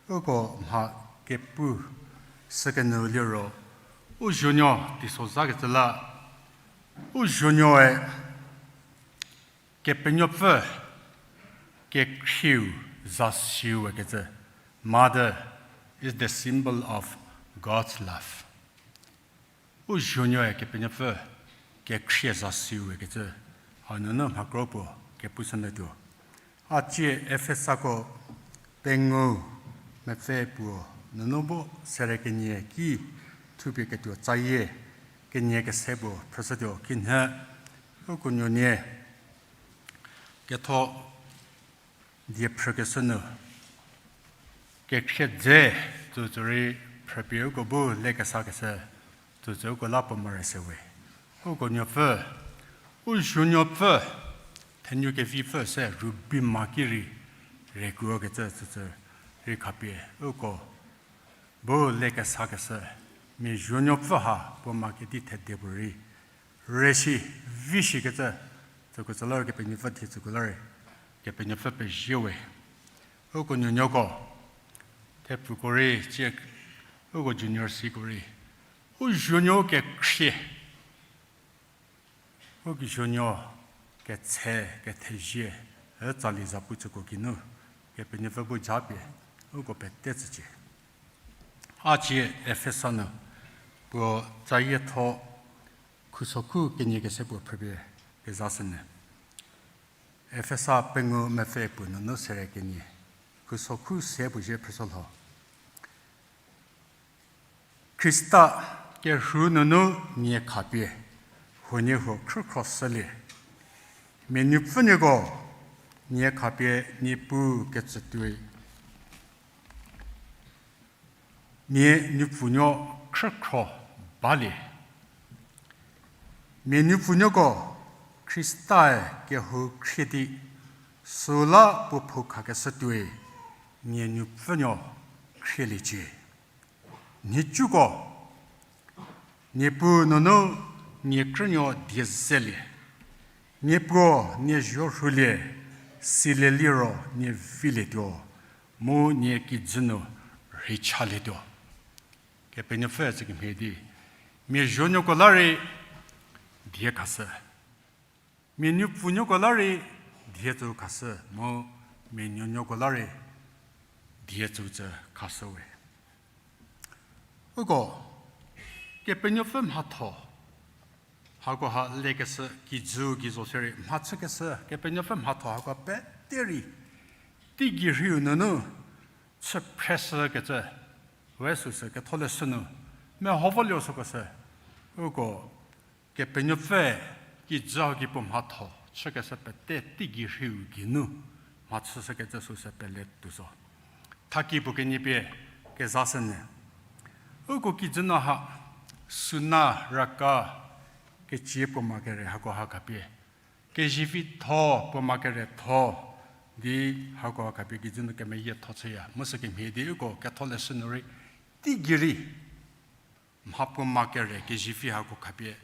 uko mha kepu sükenu liro, u zuonuo teisozhakecü la, u zuonuoe Kepenuopfü kekhrieu zasiu ükecü. Mother is the symbol of God's love. U zuonuoe Kepenuopfü kekhrie zasiu ükecü. Hanunu mhakro puo kepushünyütuo. A tsie Efesako pengou mepfü puo nunu bu sere kenie ki thupie ketuo tsayie kenie kese puo phrüshütuo kinhie, uko nuonie ketho die phrükeshü nu, kekhrie dze, tsütsü rei phrüpie uko bu lekesakeshü, tsütsü uko la puo mare sewe. Uko nuopfü, u zuonuopfü, thenou kevipfü se ruby ma ki rei, rekuokecü tsütsü rei khapie, uko bu lekesakeshü, mia zuonuopfü ha puo ma kedi thedie puorei, rüsi, vishikecü, tsüko tsü la rei Kepenuopfü thie tsüko la rei, Kepenuopfü pezie we. Uko nuonuoko, thepfuko rei, tsie, uko junior siko rei, u zuonuo kekhrie, u ki zuonuo ketse, kethezie, e tsali zapu tsüko kinu, Kepenuopfü bu japie, uko pete tsücie. A tsie Efesa nu, puo tsayietho, khusokhu kenie kese puo phrüpie kezashünyü. Efesa pengou mepfü puo nunu sere kenie, khusokhu se puo zie phrüshü lho. Khrista kerhu nunu nie khapie, huoniehuo khrükhro shülie. Mia nupfünuoko nie khapie Niepuu ketsütuoi. Mia nupfünuo khrükhro balie. Mia nupfünuoko Khrista-e kehou khrie di, süla puo phou khakeshütuoi, nie nupfünuo khrieliecie. Nhicuko, Niepuu nunu nie krünuo die zelie. Nie puo nie zuo rhulie, silie liro nie vilietuo, mu nie kijü nu rheichalietuo. Kepenuopfü tsükemhie di, mia zuonuoko la rei die khashü. Mia nupfünuoko la rei die tsü khashü, mu mia nuonuoko la rei die tsü tsü khashüwe. Uko, Kepenuopfü mhatho, hakoha lekeshü kijü gei zo sierei mhachükeshü Kepenuopfü mhatho hako pete rei, teigei rhiu nunu, chü phreshükecü, we süsü ketholeshü nu, meho volie süko sü, uko, Kepenuopfü kijü haki puo mhatho chükeshü pete teigei rhiu geinu mhachüshükecü süsü pele tuo zo. Thaki puo kenie pie kezashünyü. Uko kijü nu ha, süna raka kecie puo ma kere hakoha khapie, kezivitho puo ma kere tho, di hakoha khapie kijü nu kemeyietho chüya. Mu sükemhie di uko ketholeshü nu rei, teigei rei, mha puo ma kere kezivi hako khapie,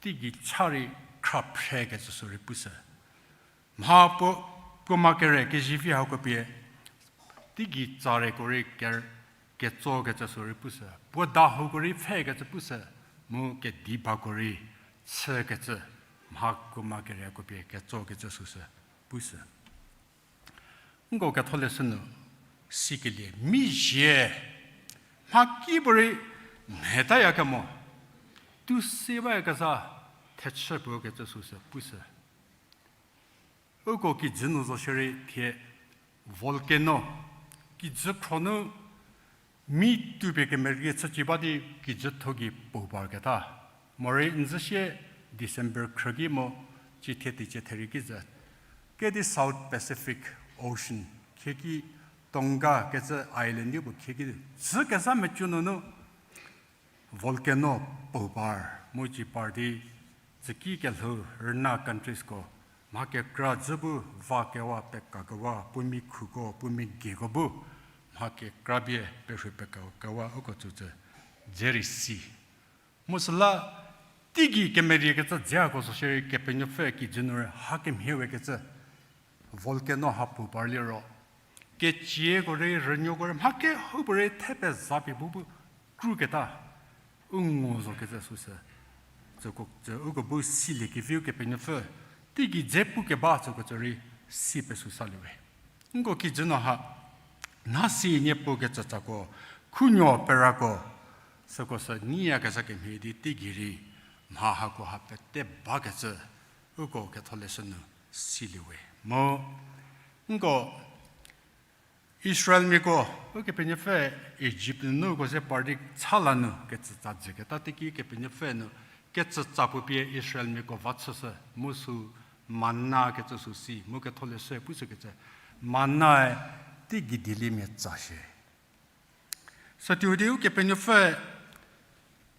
teigei cha rei khra phrekecü sü rei pushü. Mha puo, puo ma kere kezivi hako pie, teigei tsa rei ko rei ker-, ketsokecü sü rei pushü. Puo da hako rei pfhekecü pushü, mu kedi bako rei chükecü, mha puo ma kereko pie ketsokecü süsü pushü. Nko ketholeshü nu sikelie mizie, mhakipuorei mhetayakemo, tusi bayakezha thechü puo kecü süsü pushü. Uko kijü nu zo shierei thie, Volcano, kijü khro nu mi tupie kemerie chücie ba di kijütho gei puo parketa. Morei n zü sie December khrü ki mo, cie thie teicie therie ki zü. Kedi South Pacific Ocean, khieki Tonga kecü island di puo khieki zü kezha mecü nunu volcano puo par, mu ci par di, züki kelhou rüna countriesko, mha kekra dzü bu vakewa pekakewa, puo mikhuko, puo migieko bu, mha kekra pie perhu pekakewa uko tsütsü, dze rei si. Mu süla, teigei kemeriekecü dze hako zo shierei Kepenuopfü kijü nu rei hakemhie wekecü volcano ha puo par liro, kecieko rei, rünuoko rei, mha kehoupuorei thepezapie bu bu kruketa, u ngo zokecü süsü, tsüko tsü uko bu siliekeviu Kepenuopfü, teigei dze pukeba tsüko tsü rei si pesü salie we. Nko kijü nu ha, nha si nie puo kecü tsako, khunuo perako, süko sü nyiyakezha kemhie di teigei rei, mha hako ha pete bakecü, uko ketholeshü nu silie we. Mu, nko Israelmiako, Ukepenuopfü Egypt nunu uko ze par di cha la nu kecütsa jüketa teiki Kepenuopfü nu kecütsa puo pie Israelmiako va chüshü, mu sü manna kecü sü si, mu ketholeshü pushükecü, mannae teigei dieliemia tsa shie. Sütuo di Ukepenuopfü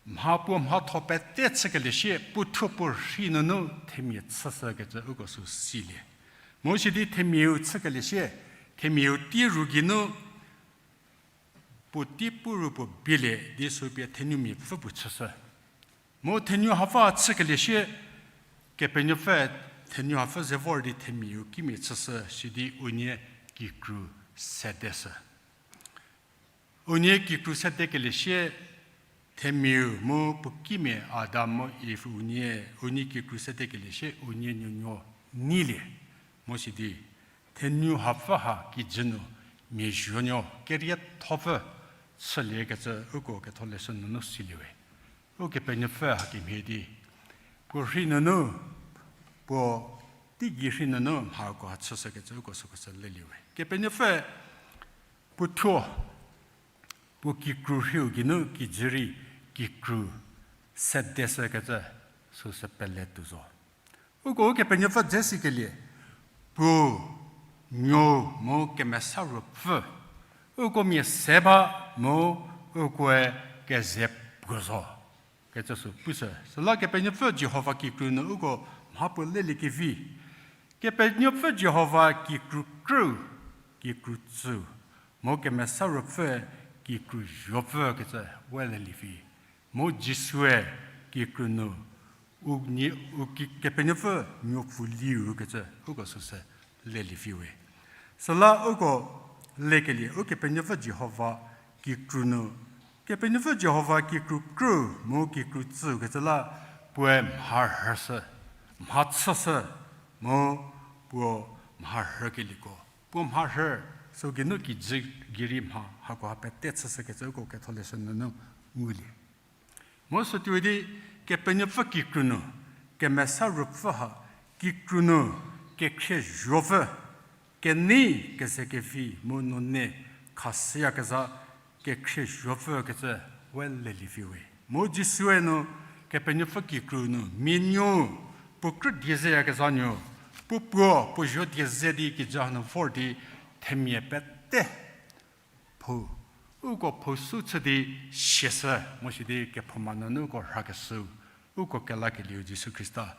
mha puo mhatho pete chükelie sie puothuo puo rhi nunu themia chüshükecü uko sü silie. Mu sidi themiau chükelie sie, themiau tei ru geinu puotei pu ru puo bielie di sü pie thenumia pfü puo chüshü. Mu thenu hapfü chükelie sie, Kepenuopfü thenu hapfü ze vor di themiau kimia chüshü sidi unie kikru sedeshü. Unie kikru sedekelie sie, themiau mu puo kimia Adam mu Iv unie, unie kikru sedekelie sie unie nuonuo neilie. Mu sidi, thenu hapfü ha kijü nu mia zuonuo keriethopfü chüliekecü uko ketholeshü nunu silie we. Ukepenuopfü hakemhie di, puo rhi nunu, puo teigei rhi nunu mhako ha chüshükecü uko süko sü lelie we. Kepenuopfü puothuo, puo kikru rhiu geinu kijü rei kikru sedeshükecü süsü pele tuo zo. Uko Ukepenuopfü dze sikelie, puo Nuou mu Kemesa Ruopfü, uko mia se ba mu ukoe keze puo zo kecü sü pushü. Süla Kepenuopfü Jihova kikru nu uko mha puo leliekevi, Kepenuopfü Jihova kikru krüu, kikru tsüu, mu Kemesa Ruopfü kikru zuopfü kecü we lelievi. Mu Jisue kikru nu, u nie, u ki-, Kepenuopfü nuopfü liu kecü uko süsü lelievi we. Süla uko lekelie Ukepenuopfü Jihova kikru nu, Kepenuopfü Jihova kikru krüu mu kikru tsüu kecü la puoe mharhüshü, mhachüshü, mu puo mharhükelieko. Puo mharhü, sü geinu kijü gei rei mha hako ha pete chüshükecü uko ketholeshü nunu ngulie. Mu sütuo di Kepenuopfü kikru nu, Kemesa Ruopfü ha kikru nu kekhrie zuopfü, kenei kezekevi mu nune khashüyakezha kekhrie zuopfü kecü we lelievi we. Mu Jisue nu Kepenuopfü kikru nu mia nuo, puo krü die zeyakezha nuo, puo puo, puo zuo die ze di kijü hanu vor di themia pete phou, uko phou sü chü di siashü, mu sidi kephouma nunu uko rhakeshüu, uko kelakelieu Jisu Khrista.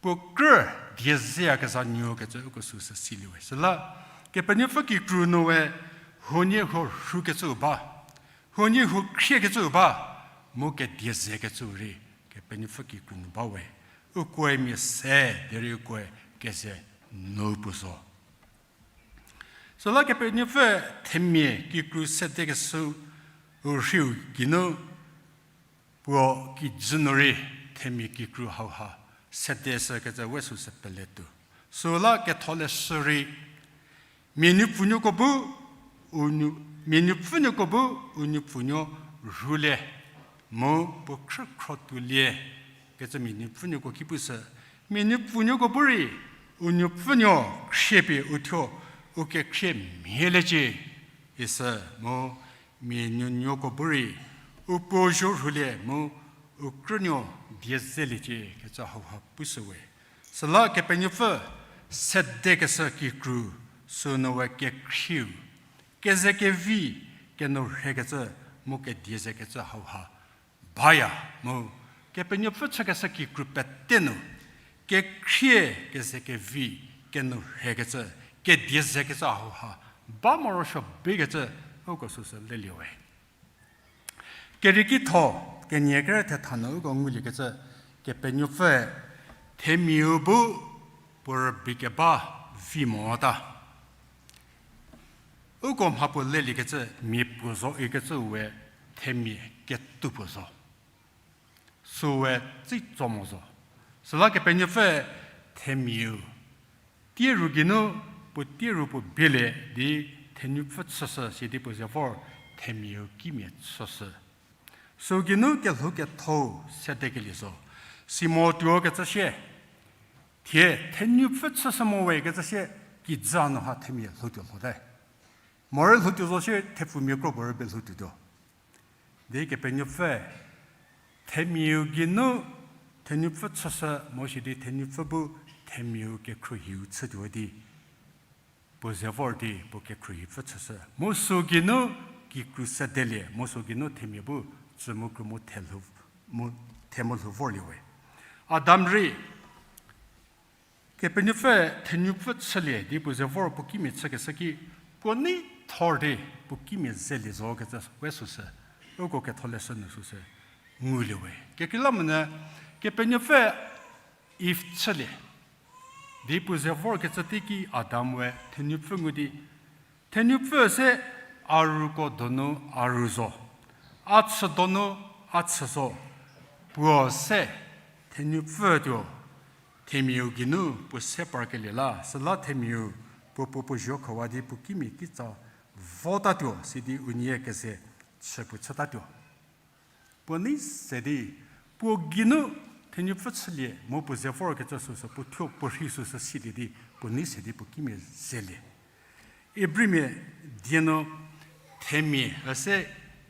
Puo krü die zeyakezha nuo kecü uko süsü silie we. Süla, Kepenuopfü kikru nu we, huoniehuo rhukecüu ba, huoniehuo khriekecüu ba, mu kedie zekecüu rei, Kepenuopfü kikru nu ba we. Ukoe mia se, derei ukoe keze nu puo zo. Süla Kepenuopfü themia kikru sedekeshüu rhiu geinu puo kijü nu rei themia kikru hauha sedeshükecü we süsü peletuo. Süla ketholeshü rei, mia nuopfünuoko bu, u nuo-, mia nuopfünuoko bu, u nuopfünuo rhulie, mu puo khrükhro tuolie, kecü mia nuopfünuoko ki pushü, mia nuopfünuoko bu rei, u nuopfünuo khriepie uthuo, u kekhrie mhieliecie, isü mu mia nuonuoko bu rei u puo zho rhulie mu u krünuo die zeliecie kecü hauha pushüwe. Süla Kepenuopfü sedekeshü kikru sünu we kekhrieu, keze kevi, kenou rhekecü mu kedie zekecü hauha baya mu Kepenuopfü chükeshü kikru pete nu kekhrie, keze kevi, kenou rhekecü, kedie zekecü hauha ba morosuo bakecü uko süsü leliewe. Kerieki tho, kenie kere thetha nu uko nguliekecü, Kepenuopfüe themiau bu puo rübei keba vi mota. Uko mha puo leliekecü mia puo zo ikecü we themia ketuo puo zo. Süu we tsitso mo zo. Süla Kepenuopfü themiau tieru geinu, puo tieru puo bielie di thenupfü chüshü sidi puo ze vor themiau kimia chüshü. Süu geinu kelhou kethou sedekelie zo. Simo tuo kecü sie, thie thenupfü chüshü mo we kecü sie, kijü nu ha themia lhoutuo lhote. Morei lhoutuo zo sie thepfumia kro puo rübei lhoutuotuo. Di Kepenuopfü themiau geinu thenupfü chüshü mo sidi thenupfü bu themiau kekhruohiu chütuo di puo ze vor di puo kekhruohipfü chüshü. Mu süu geinu kikru sedelie, mu süu geinu themia bu tsü mu kru mu the lhou, mu the mu lhou vorliewe. Adam rei Kepenuopfü thenupfü chülie di puo ze vor puo kimia chükeshü ki, puo nei thor di puo kimia zelie zo kecü we süsü, uko ketholeshü nu süsü nguliewe. Kekreilamonyü Kepenuopfü Iv chülie di puo ze vorkecü teiki Adam we thenupfü ngu di, thenupfü se a ruko donu a ru zo, a chü donu a chü zo, puo se thenupfütuo, themiau geinu puo se parkelie la, süla themiau puo puo puo zho khawa di puo kimia kitsa votatuo, sidi unie keze chü puo chütatuo. Puo nei se di, puo geinu thenupfü chülie mu puo ze vorkecü süsü puo thuo puo rhi süsü silie di, puo nei se di puo kimia zelie. Ibrimia die nu themia üse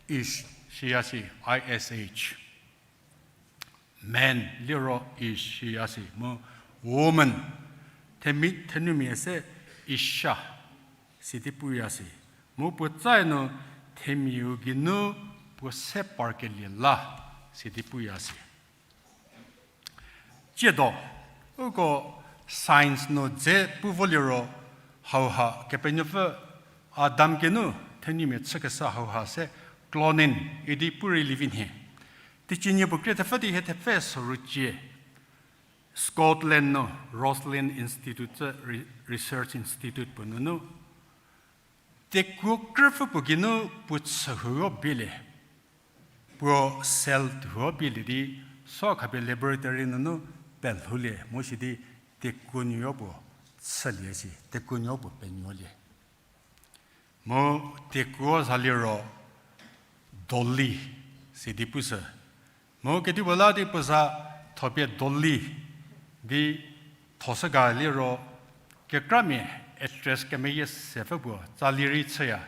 ish shiya si, I S H. Man liro ish shiya si, mu woman, themi, thenumia se isha sidi puya si. Mu puo tsae nu themiau geinu puo se parkelie la sidi puya si. Tsiedo, uko science nu dze pu voliro, hauha Kepenuopfü Adam geinu thenumia chükeshü hauha se cloning idi pu rei lievi nhie. Teicie nie puo krie thepfü di hie thepfü soru cie. Scotland nu Roslin Institute, re-, Research Institute puo nunu, tekuo krüpfü puo geinu puo chühuo bielie, puo cell tuo bielie di, so khapie laboratory nunu pelhoulie mo sidi tekuo nuo puo chülie si, tekuo nuo puo penuolie. Mu tekuo za liro dolly sidi pushü. Mu kedipuo la di puo za thopie dolly di thoshü ga liro, kekramia actress kemeyie sepfü puo tsali rei chüya,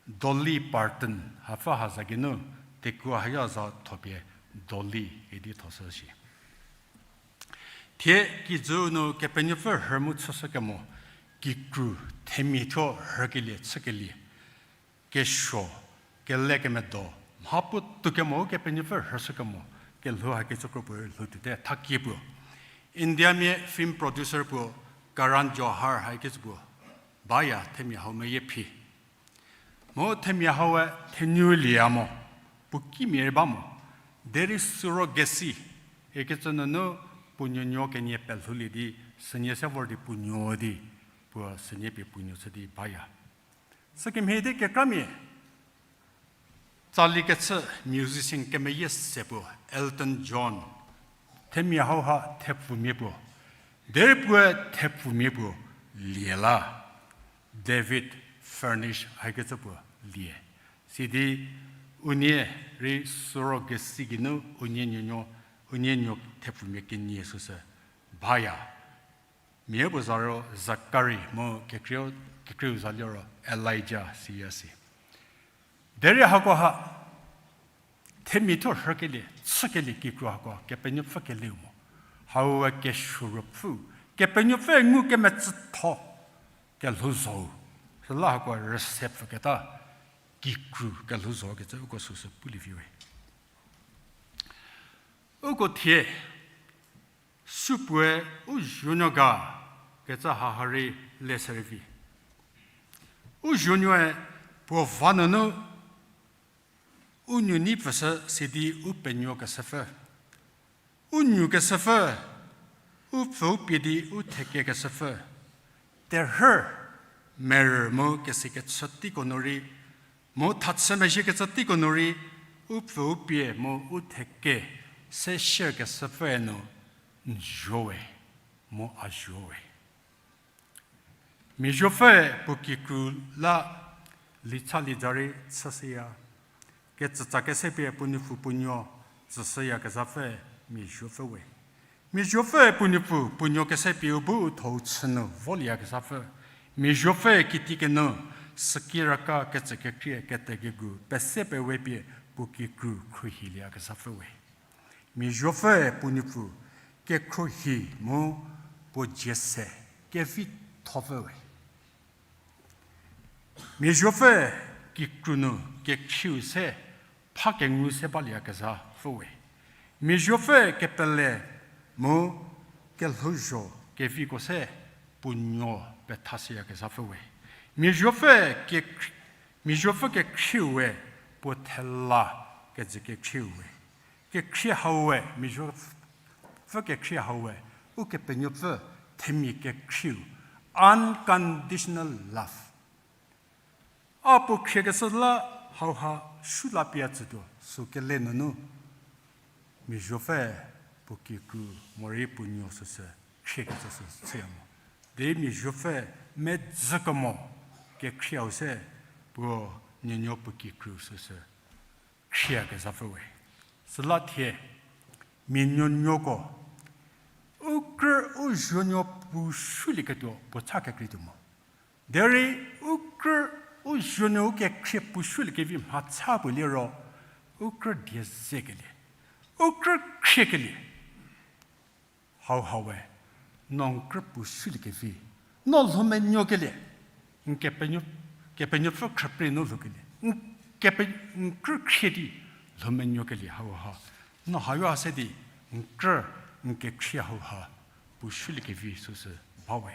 Dolly Parton hapfü ha za geinu tekuo haya za thopie dolly idi thoshü shi. Thie kijü nu Kepenuopfü rhü mu chüshü kemo, kikru themia thuo rhükelie chükelie, kesuo, kelekemedo, mha puotou kemo Kepenuopfü rhüshü kemo, kelhou hakecü kro puorei lhou tuote thakie puo. Indiamia film producer puo Karan Johar hakecü puo baya themia hau meyie phi. Mu themia haue thenuo lieya mo, puo kimia rei ba mo. Derei surrogacy ikecü nunu puo nuonuo kenie pelhoulie di, sünie se vor di puo nuo di, puo sünie pie puo nuo chü di baya. Sükemhie di kekramia tsali kechü musician kemeyie se puo Elton John, themia hauha thepfumia puo, derei puoe thepfumia puo lie la, David Furnish hakecü puo lie. Sidi unie rei surrogacy geinu unie nuonuo, unie nuo thepfumia kenie süsü baya. Mia puo za ro Zakari mu kekreiu, kekreiu za liro Elija siya si. Derei hakoha, themia thuo rhükelie, chükelie kikru hako Kepenuopfü keleu mo. Hau we kesuo ruopfü, Kepenuopfü ngukemetsütho kelhouzhou. Süla hako rüse pfüketa kikru kelhouzho kecü uko süsü pulie vi we. Uko thie, supuoe u zuonuo ga kecü haha rei le se rei vi. U zuonuoe puo va nunu u nuo nei pfüshü sidi u penuo keshüpfü. U nuo keshüpfü, u pfü u pie di u theke keshüpfü. Terhü, merü mu kesikechü teiko nu rei, mu thachü mezhiekecü teiko nu rei, u pfü u pie mu u theke se share keshüpfüe nu n zuo we, mu a zuo we. Mia zuopfüe puo kikru la licha liza rei chüshüya. Ketsütsa kese pie puo nuopfü puo nuo tsüshüyakezhapfü mia zuopfü we. Mia zuopfüe puo nuopfü puo nuo kese pie u bu u thou chü nu volieyakezhapfü. Mia zuopfüe kitiekinu süki raka ketsü kekhrie ketekegu pese pewe pie puo kikru khruohilieyakezhapfü we. Mia zuopfüe puo nuopfü kekhruohi mu puo dzie se kevithopfü we. Mia zuopfü kikru nu kekhrieu se pha kengu se balieyakezhapfü we. Mia zuopfü kepele mu kelhouzho keviko se puo nuo pethashüyakezhapfü we. Mia zuopfü kekhri-, mia zuopfü kekhrieu we puo thela kejü kekhrieu we. Kekhrie hau we, mia zuopfü kekhrie hau we, Ukepenuopfü themia kekhrieu, unconditional love. A puo khriekeshü la hauha shu la pie a tsütuo, sü kele nunu mia zuopfü puo kikru morei puo nuo süsü khriekecü sü chüya mo. Derei mia zuopfü medzü kemo kekhrie hau se puo nuonuo puo kikru süsü khrieyakezhapfü we. Süla thie, mia nuonuoko, u krü u zuonuo puo shulieketuo puo cha kekreituo mo. Derei u krü u zuonuo u kekhrie puo shuliekevi mhacha puo liro, u krü die zekelie, u krü khriekelie. Hauha we, no n krü puo shuliekevi, no lhoumenuokelie, n kepenuo, Kepenuopfü khrüprei nu lhoukelie, n kepe-, n krü khrie di lhoumenuokelie hauha, no hayo ha se di n krü, n kekhrie hauha puo shuliekevi süsü ba we.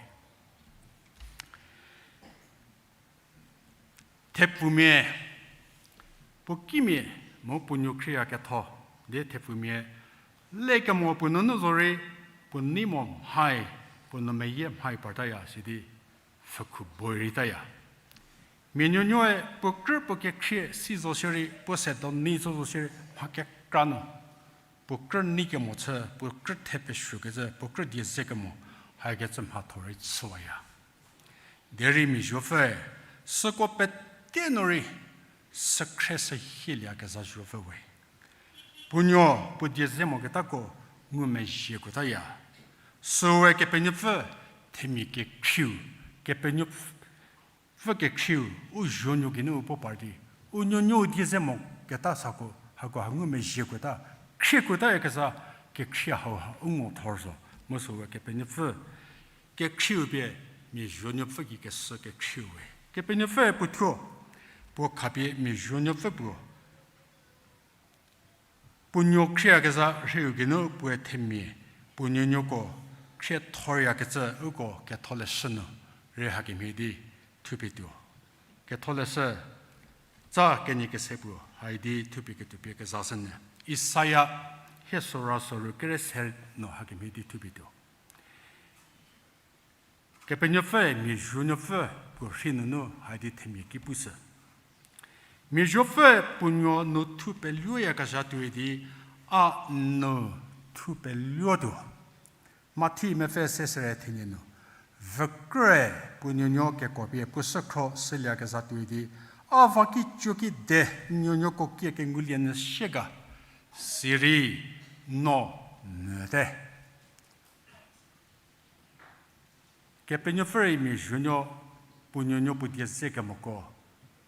Thepfumia, puo kimia, mu puo nuo khrieyaketho, di thepfumia, lekemo puo nunu zorei, puo nei mo mhai, puo nu meyie mhai partaya sidi, pfhükhu boi reitaya. Mia nuonuoe puo krü puo kekhrie si zo shierei, puo sedo nei zo zo shierei, mha kekra nu puo krü nei kemo chü, puo krü the pesuokecü, puo krü die ze kemo, hakecü mhatho rei chüwaya. Derei mia zuopfüe, süko pete nu rei, sükhre sehielie kezha zuopfü we. Puo nuo, puo die ze moketako, ngumezhiekuotaya. Süwe Kepenuopfü, themia kekhrieu, Kepenuopfü kekhrieu, u zuonuo geinu u puo par di, u nuonuo u die ze moketa sako, hako ha ngumezhiekuota, khriekuotayakezha, kekhrie hauha u ngo thor zo, mu süwe Kepenuopfü kekhrieu pie mia zuonuopfü gei keshü kekhrieu we. Kepenuopfüe puo thuo, puo khapie mia zuonuopfü puo, puo nuo khrieyakezha rheiu geinu puoe themia, puo nuonuoko khriethorkecü uko Ketholeshü nu rei hakemhie di thupie tuo. Ketholeshü tsa kenie kese puo, haidi thupie ketuo pie kezashünyü. Isaia hie sora soru kere se nu hakemhie di thupie tuo. Kepenuopfü mia zuonuopfü puo rhei nunu haidi themia ki pushü. Mia zuopfü puo nuo nu thu peluoyakezha tuoi di a n nu thu peluotuo. Mathi mepfü se sere thenie nu, vükrüe puo nuonuo kekuo pie puo sükhro shülieyakezha tuoi di, a va kicuo kide n nuonuoko kie kengulie nyü shie ga, sirei no nyüte. Kepenuopfü rei mia zuonuo, puo nuonuo puo die ze kemoko,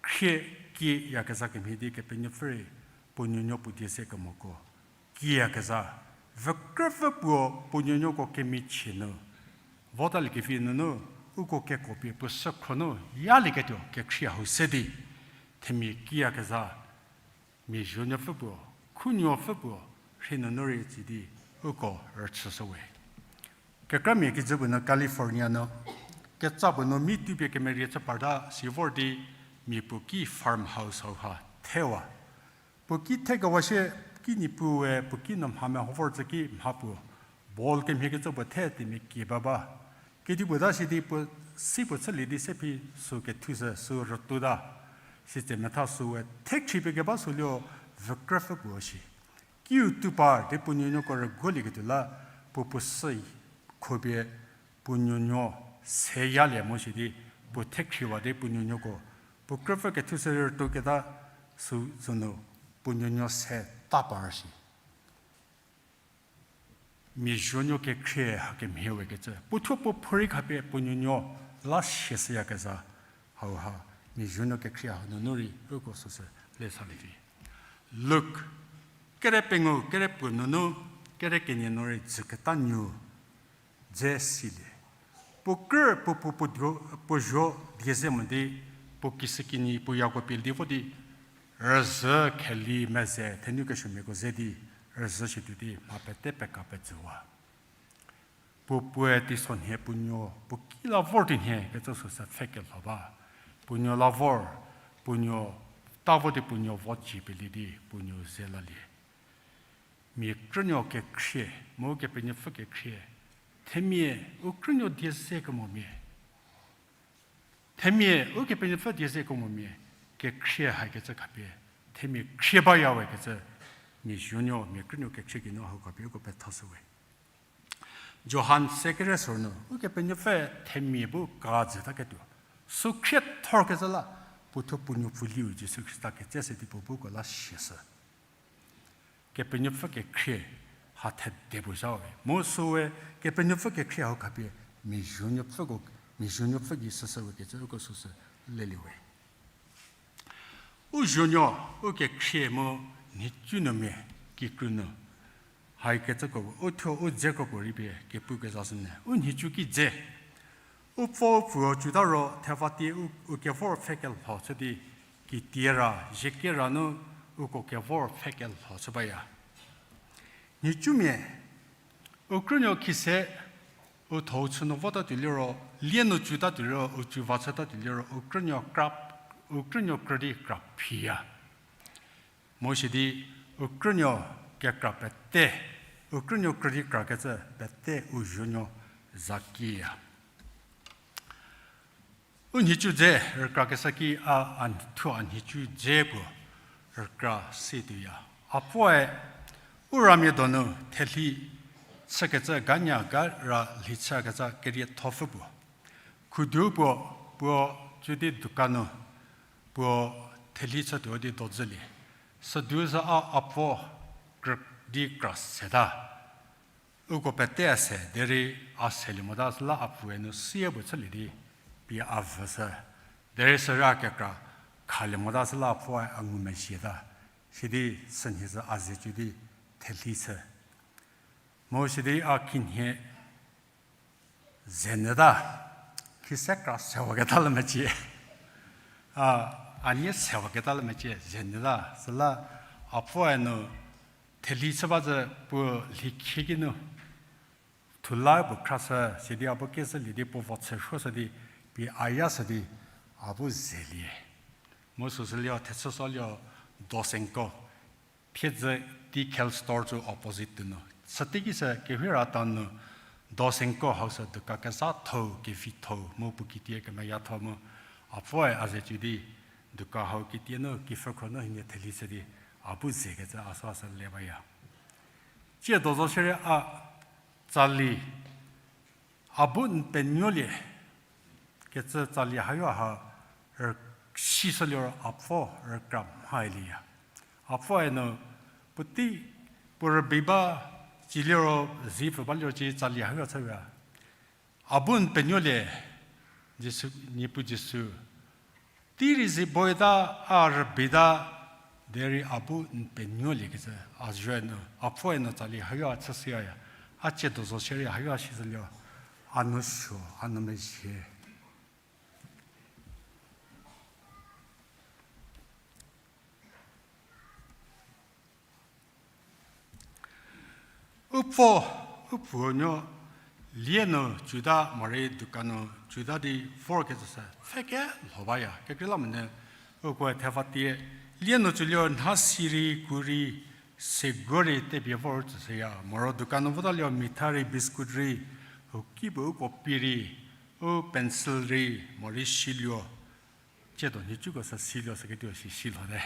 khrie kieyakezha kemhie di Kepenuopfü rei puo nuonuo puo die ze kemoko kieyakezha, vükrüpfü puo puo nuonuoko kemichie nu votaliekevi nunu, uko keko pie puo sükhro nu yalieketuo kekhrie hau se di, themia kieyakezha, mia zuonuopfü puo, khunuopfü puo, rhei nunu rei tsi di, uko rüchüshü we. Kekramia kijü puo nu California nu, ketsa puo nu mi tupie kemerie chü parta si vor di, mia puo ki farmhouse hauha thewa. Puo ki thekewa shie, ki niepuue puo ki nu mha meho vor tsü ki mha puo ball kemhiekecü puo the themia kie ba ba. Kedipuo ta si di puo si puo chülie di se phi sü kethushü sü rütuota. Sitse metha süe thekhripie keba sü liro vükrüpfü puo shi. Kiu tu par di puo nuonuoko rüguolieketuo la, puo puo sü khopie puo nuonuo se yalie mo shi di, puo thekhriwa di puo nuonuoko, puo krüpfü kethushü rütuoketa sü zonu puo nuonuo se ta par shi. Mia zuonuo kekhrie hakemhie we kecü puo thuo puo phorei khapie puo nuonuo la sieshüyakezha hauha, mia zuonuo kekhrie hau nunu rei uko süsü le salie vi. Luk, kere pengou, kere puo nunu, kere kenie nu rei dzüketa nuo dze silie. Puo krü puo puo puo zuo die ze mo di, puo kishükinyi puo yako pie di vo di, rüzhü kheli meze thenukesuomiako ze di, rüzhü shituo di mha pete peka pejüwa. Puo puoe teisonhie puo nuo puo ki la vor tuonhie kecü süsü pfhekelho ba. Puo nuo la vor, puo nuo ta vo di puo nuo vo ciepelie di puo nuo ze lalie. Mia krünuo kekhrie, mu Kepenuopfü kekhrie, themia u krünuo die ze kemomia, themia Ukepenuopfü die ze kemomia, kekhrie hakecü khapie, themia khrie bayawe kecü, mia zuonuo mia krünuo kekhrie geinu hau khapie uko pethashüwe. Johan se kere sor nu Ukepenuopfü themia bu ka dzütaketuo, sü khriethorkecü la, puo thuo puo nuo pfuliu Jisu Khrista ketse se di puo bu uko la siashü. Kepenuopfü kekhrie ha thede puo zhawe. Mu süe Kepenuopfü kekhrie hau khapie, mia zuonuopfüko, mia zuonuopfü gei süshüwe kecü uko süsü leliewe. U zuonuo, u kekhrie mu nhicu nu mia kikru nu haikecüko, u thuo u dze kropuo rei pie kepukezha sünyü. U nhicu ki dze. U pfo u pfuo cuta ro thevatie u, u kevor pfhekelho chü di, kitie ra, ziekera nu uko kevor pfhekelho chü baya. Nhicumia, u krünuo khise, u thou chü nu votatuo liro, lie nu cutatuo liro, u cu va chütatuo liro, u krünuo kra, u krünuo krü di kra phiya. Mu sidi, u krünuo kekra pete, u krünuo krü di krakecü pete u zuonuo za kiya. U nhicu dze rükrakesa ki a, a thuo a nhicu dze puo rükra situoya. A pfüe u ramia donu thelhi chükecü ganya ga ra lhi chükecü keriethopfü puo. Khudu puo, puo cü di dukan nu puo thelhi chütuo di dozülie. Südu sü a, a pfü krü di kra seta. Uko pete a se, derei a selie mota süla a pfüe nu sie puo chülie di pie a vüshü. Derei süra kekra khalie mota süla a pfüe a ngumezhieta. Sidi sünhie sü a ze cü di thelhi chü. Mu sidi a khinhie zenyüta, khise kra sewaketa le mecie. A, a nie sewaketa le mecie, zenyüta. Süla a pfüe nu thelhi chü ba zü puo lhikhie ki nu thula puo khrashü, sidi a bu keshülie di puo vo chü rhoshü di, pie a yashü di, a bu zelie. Mu süsü liro thechü so liro Dos and Co. Phiezü Tea Care Store cü opposite nu. Süteiki sü kehira town nu Dos and Co hau sü dukan kezha thou, kevi thou, mu puo kitie kemeya thou mu. A pfüe a ze cü di, dukan hau kitie nu, kipfhükhro nu hienie thelhi chü di, a bu zekecü a so a sü le baya. Tsie do zo shierei a tsali, a bu n penuolie kecü tsali hayo ha rü-, sishü liro a pfü rükra mhailieya. A pfüe nu puotei puo rübei ba ci liro, zipfü ba liro ci tsali hayo chüya. A bu n penuolie, Jisu, Niepuu Jisu. Tei rei zie bota, a rübeita, derei a bu n penuoliekecü, a zuoe nu, a pfuoe nu tsali hayo a chüshüya, a tsiedo zo shierei hayo a sizülie, a nou suo, a nou mezhie. U pfo, u pfuo nuo, lie nu cüta morei dukan nu cüta di vorkecü sü pfheke lho baya. Kekreilamonyü, ukoe theva tie, lie nu cülie nha si rei, ku rei, sego rei tepie vor tsüshüya. Moro dukan nu votalie mitha rei, biscuit rei, u ki bu u copy rei, u pencil rei, morei siluo. Tsiedo nhicuko sü siluo sü ketuo si si lhote.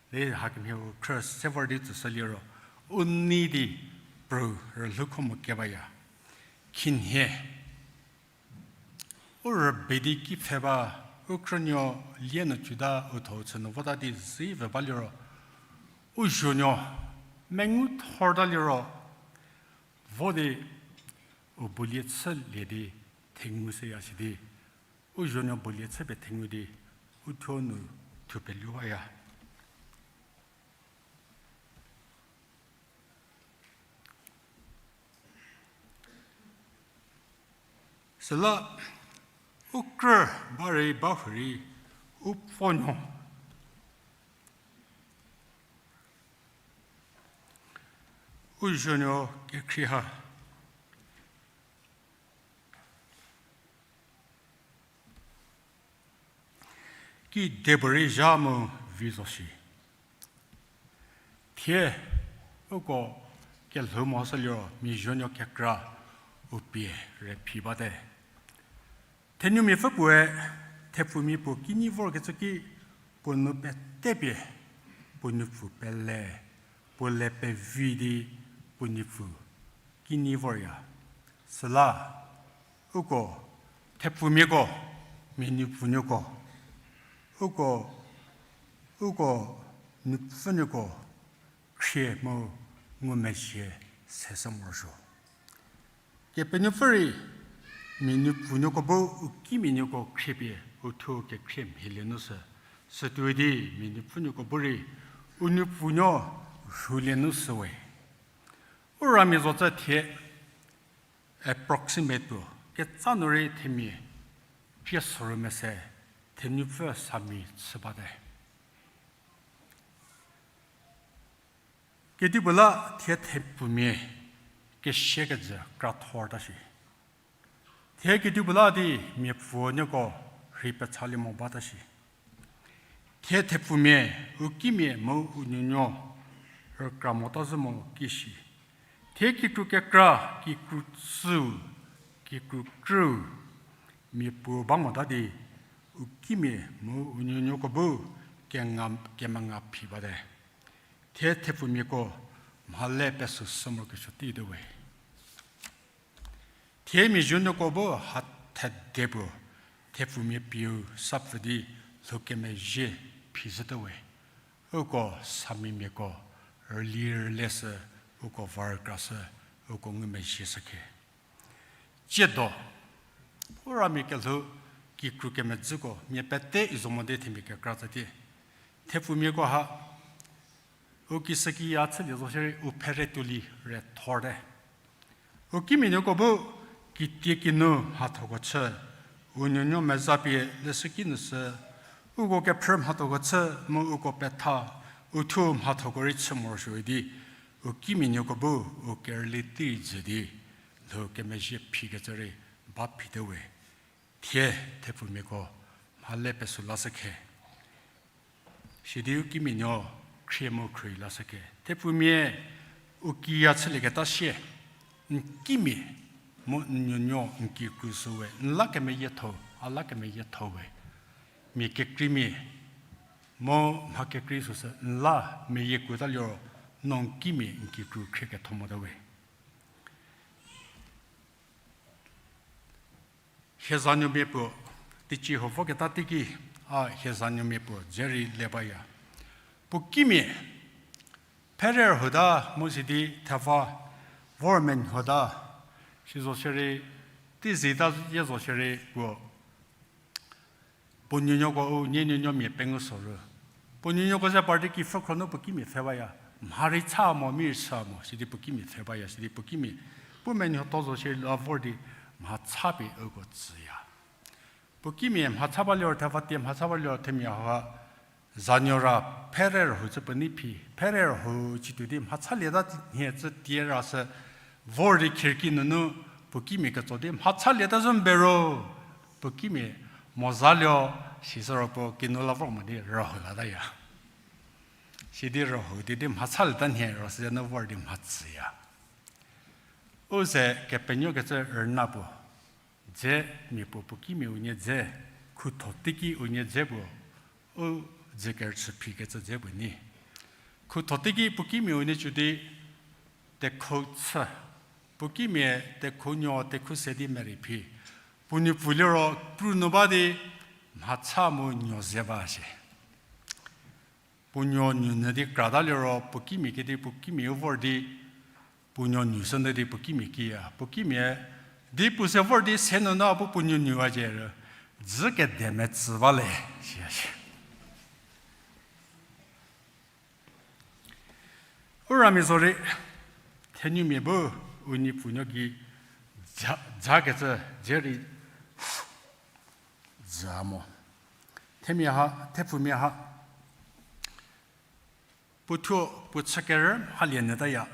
Di hakemhie u khrü se vor di tsüshüliro, u nei di pru rülhou kho mo kebaya. Khinhie, u rübei di ki pfhe ba, u krünuo lie nu cüta u thou chü nu vota di zi ve baliro, u zuonuo mengu thorta liro, vo di u bulie chülie di thengu shüya sidi, u zuonuo bulie chüpie thengu di, u thuo nu thupie luaya. Süla u krü ba rei ba hurei u pfo nuo, u zuonuo kekhrie ha ki diepuorei zha mu vi zo shi. Thie uko kelhou mo shüliro mia zuonuo kekra u pie rei phi bate. Thenumiapfü puoe thepfumia puo kinyi vorkecü ki puo nou petepie puo nupfu pele, puo le pevi di puo nupfu kinyi vorya. Süla uko thepfumiako, mia nupfunuoko, uko, uko nupfünuoko khrie mu ngumezhie seshü morosuo. Kepenuopfü rei mia nupfunuoko bu u kimia nuoko khriepie u thuo kekhrie mhielie nu sü, sütuoi di mia nupfünuoko bu rei u nupfunuo rhulie nu süwe. U ramia zocü thie approximate puo ketsa nu rei themia krie soru mese thenupfü sami chü bate. Kedipuo la thie thepfumia kesiekejü krathorta shi. Thie kedipuo la di miapfuonuoko rhei pechalie mo bata shi. Thie thepfumia u kimia mu u nuonuo rükra mota zhü mo ki shi. Thie kikru kekra, kikru tsüu, kikru krüu, mia puo ba mota di u kimia mu u nuonuoko bu kenga, kemenga phi bate. Thie thepfumiako mhale pesü sü morokesuo tei te we. Thie mia zuonuoko bu ha thede puo thepfumia pieu sapfü di lhou kemezhie phi zhüte we. Uko samimiako rüli rüle sü, uko va rükra sü, uko ngumezhie shükhe. Tsiedo, u ramia kelhou kikru kemedzüko mia pete izo mo di themia kekra tsatie. Thepfumiako ha u kishükiya chülie zo shierei u phere tuoli re thorte. U kimia nuoko bu kitie kinu mhathoko chü, u nuonuo meza pie leshüki nu sü, uko kephrü mhathoko chü mu uko petha, u thuo mhathoko rei chü morosuo di, u kimia nuoko bu u kerüli tei jü di lhou kemezhie phikecü rei ba phite we. Thie thepfumiako mhale pesü lashükhe. Sidi u kimia nuo khrie mu khrüi lashükhe. Thepfumia u kiya chülieketa sie, n kimia mu n nuonuo n kikru sü we, n la kemeyietho, a la kemeyietho we. Mia kekreimia mu mha kekrei süsü n la meyiekuota liro, no n kimia n kikru khrie ketho mota we. Hiezanuomia puo, teicie huo voketa teiki, a hiezanuomia puo dze rei le baya. Puo kimia, pherer huota mu sidi theva, vormen huota, sizo shierei, Di zita ye zo shierei puo, puo nuonuoko u nie nuonuo mia pengou soru. Puo nuonuoko ze party ki pfhükhro nu puo kimia pfhe baya. Mha rei cha mo, mi rei cha mo, sidi puo kimia pfhe baya, sidi puo kimia pu menuo to zo shierei la vor di mhacha pie uko tsüya. Puo kimia mhacha ba liro theva tie mhacha ba liro themia ha zanuo ra phere rhu cü puo nei phi, phere rhu cituo di mhachalieta nhie cü tie ra sü vor di khirki nunu puo kimia ketso di mhachalieta zü n be ro, puo kimia moza lio, sisü ro puo kinu la vor mo di rhu lataya. Sidi rhu di di mhachalieta nhie ro sü nu vor di mhatsüya. U ze kepenuokecü rüna puo, dze mia puo puo kimia unie dze, khutho teiki unie dze puo, u dze kerüchü phikecü dze puo ni. Khutho teiki puo kimia unie cü di tekhu chü, puo kimia tekhu nuo tekhu se di merei phi. Puo nuopfü liro kru nu ba di mhacha mu nuo ze ba shie. Puo nuo nunyü di krata liro puo kimia kedi puo kimia u vor di puo nuo nu sünyü di puo kimia kiya. Puo kimia di puo se vor di se nunu a pu puo nuo nuwa cie rü, dzü kede metsü ba le, siya shie. U ramia zorei thenumia bu u nuopfünuo gei dza, dzakecü dze rei dzü mo. Themia ha, thepfumia ha puothuo puo chü kerü mhalie nyütaya.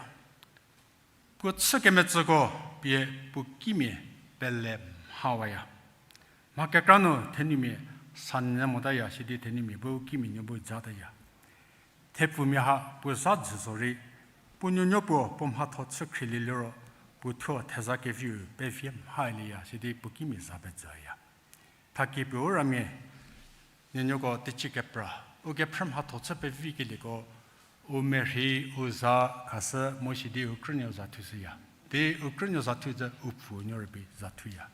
Puo chü kemetsüko pie puo kimia pele mhawaya. Mha kekra nu thenumia sanyü motaya sidi thenumia bu kimia nuo bu dzataya. Thepfumia ha puo za jü zorei puo nuonuo puo puo mhatho chü khrielie liro puothuo theza keviu pevie mhailieya sidi puo kimia za pejüya. Thakie puo u ramia nuonuoko teicie kepra, u kephrü mhatho chü pevikelieko, u merhei, u za khashü mo sidi u krünuo za thushüya. Di u krünuo za thu zü u pfuo nuo rübei za thuya.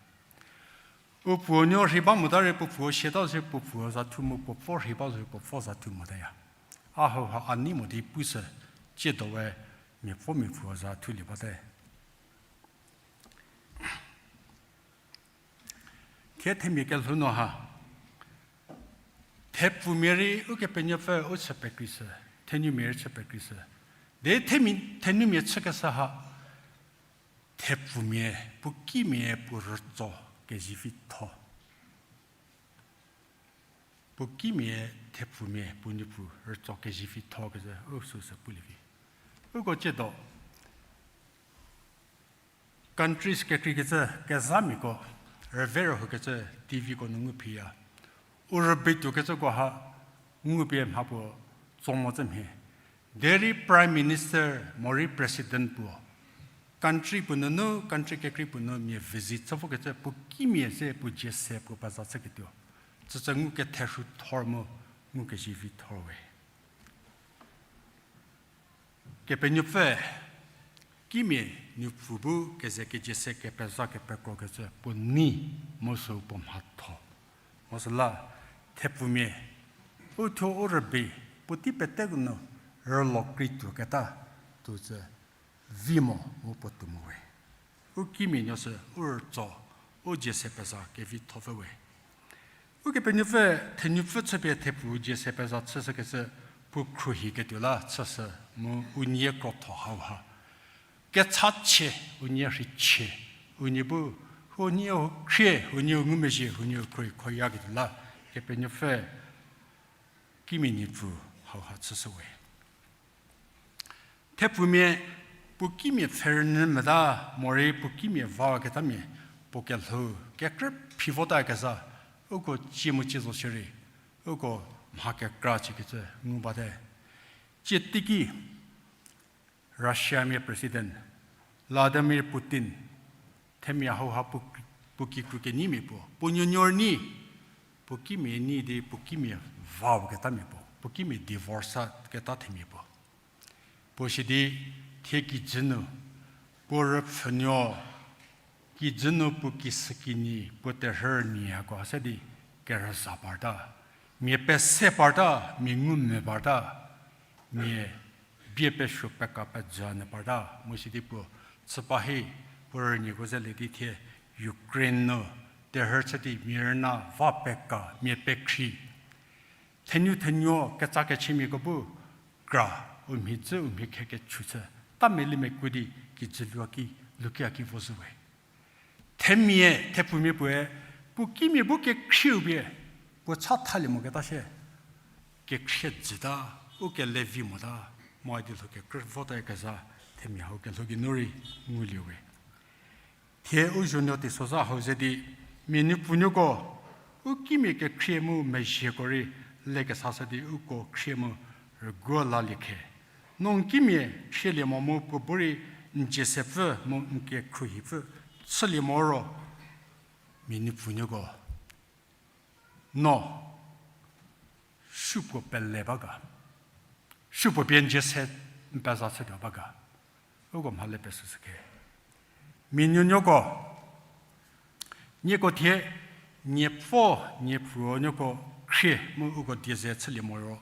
U pfuo nuo rhei ba mota rei puo pfuo siata se puo pfuo za thu mu puo pfo rhei ba zo puo pfo za thu motaya. A hauha a nei mo di pushü, tsiedo we mia pfo mia pfuo za thulie bate. Thie themia kelhou nu ha, thepfumia rei Ukepenuopfü u chü pekreishü, thenumia rei chü pekreishü. Di themia, thenumia chükeshü ha, thepfumia, puo kimia puo rütso kezivitho. Puo kimia thepfumia puo nuopfü rütso kezivitho kecü u süsü pulie vi. Uko tsiedo countries kekreikecü kezhamiako rüve rühoukecü T Vko nu ngu phiya. U rübei tuokecüko ha ngupie mha puo tso mo cü mhie. Derei Prime Minister morei President puo country puo nunu, country kekrei puo nu mia visit chü vokecü puo kimia se puo dzie se puo peza chüketuo. Tsütsü ngu ketherhu thor mu ngu kezivi thor we. Kepenuopfü kimia nuopfü bu keze kecie se kepeza kepekrokecü puo nei mu sü puo mhatho. Mu süla thepfumia uthuo u rübei puotei peteko nu rülo krei tuoketa tuocü vi mo mu puo tuo mo we. U kimia nuo sü u rütso, u dzie se peza kevithopfü we. Ukepenuopfü thenupfü chüpie thepfu u dzie se peza chüshükecü puo khruohiketuo la chüshü mu unie krotho hauha kechachie, unie rhichie, unie bu huonie u khrie, huonie u ngumezhie, huonie u khruohi khoyaketuo la Kepenuopfü kimia nuopfü hauha chüshü we. Thepfumia puo kimia pfherünyü meta morei puo kimia vaketamia puo kelhou kekrü phi votakezha, uko cie mu cie zo shierei, uko mha kekra chükecü ngu bate. Tsie teiki Russiamia President Vladimir Putin themia hauha puo, puo kikru keneimia puo, puo nuonuo rei ni, puo kimia nei di puo kimia vaketamia puo, puo kimia divorce keta themia puo. Puo sidi thie kijü nu, puo rüpfhünuo, kijü nu puo kisükinyi, puo terhü nyiyako se di kerüza parta. Mia pese parta, mia ngumvü parta, mia bie pesuo peka pejü nyü parta, mu sidi puo chü ba hi, puo rünyiko zelie di thie Ukraine nu terhü chü di mia rüna va peka mia pekhri. Thenuo thenuo ketsakechimiako bu kra, u mhi dzü u mhi khe kechü chü, ta meli mekuo di kijü lua ki, lukia ki vo zhü we. Themia, thepfumia puoe, puo kimia bu kekhrieu pie, puo cha thalie mo keta shie. Kekhrie jüta, u kelevi mota, mo di lhou kekrü vota kezha, themia hau kelhou geinu rei ngulie we. Thie u zuonuo teisozha hau ze di, mia nupuonuoko, u kimia kekhrie mu mezhieko rei, lekesashü di uko khrie mu rüguo lalie khe. No n kimia khrielie mo mu puo bu rei n dzie sepfü mu n kekhruohipfü chülie mo ro, mia nupuonuoko. No, supuo pele ba ga. Supuo pie n dzie se n peza chütuo ba ga. Uko mhale pesüshü khe. Mia nuonuoko, nieko thie, niepfo, niepfuonuoko khrie mu uko die ze chülie mo ro,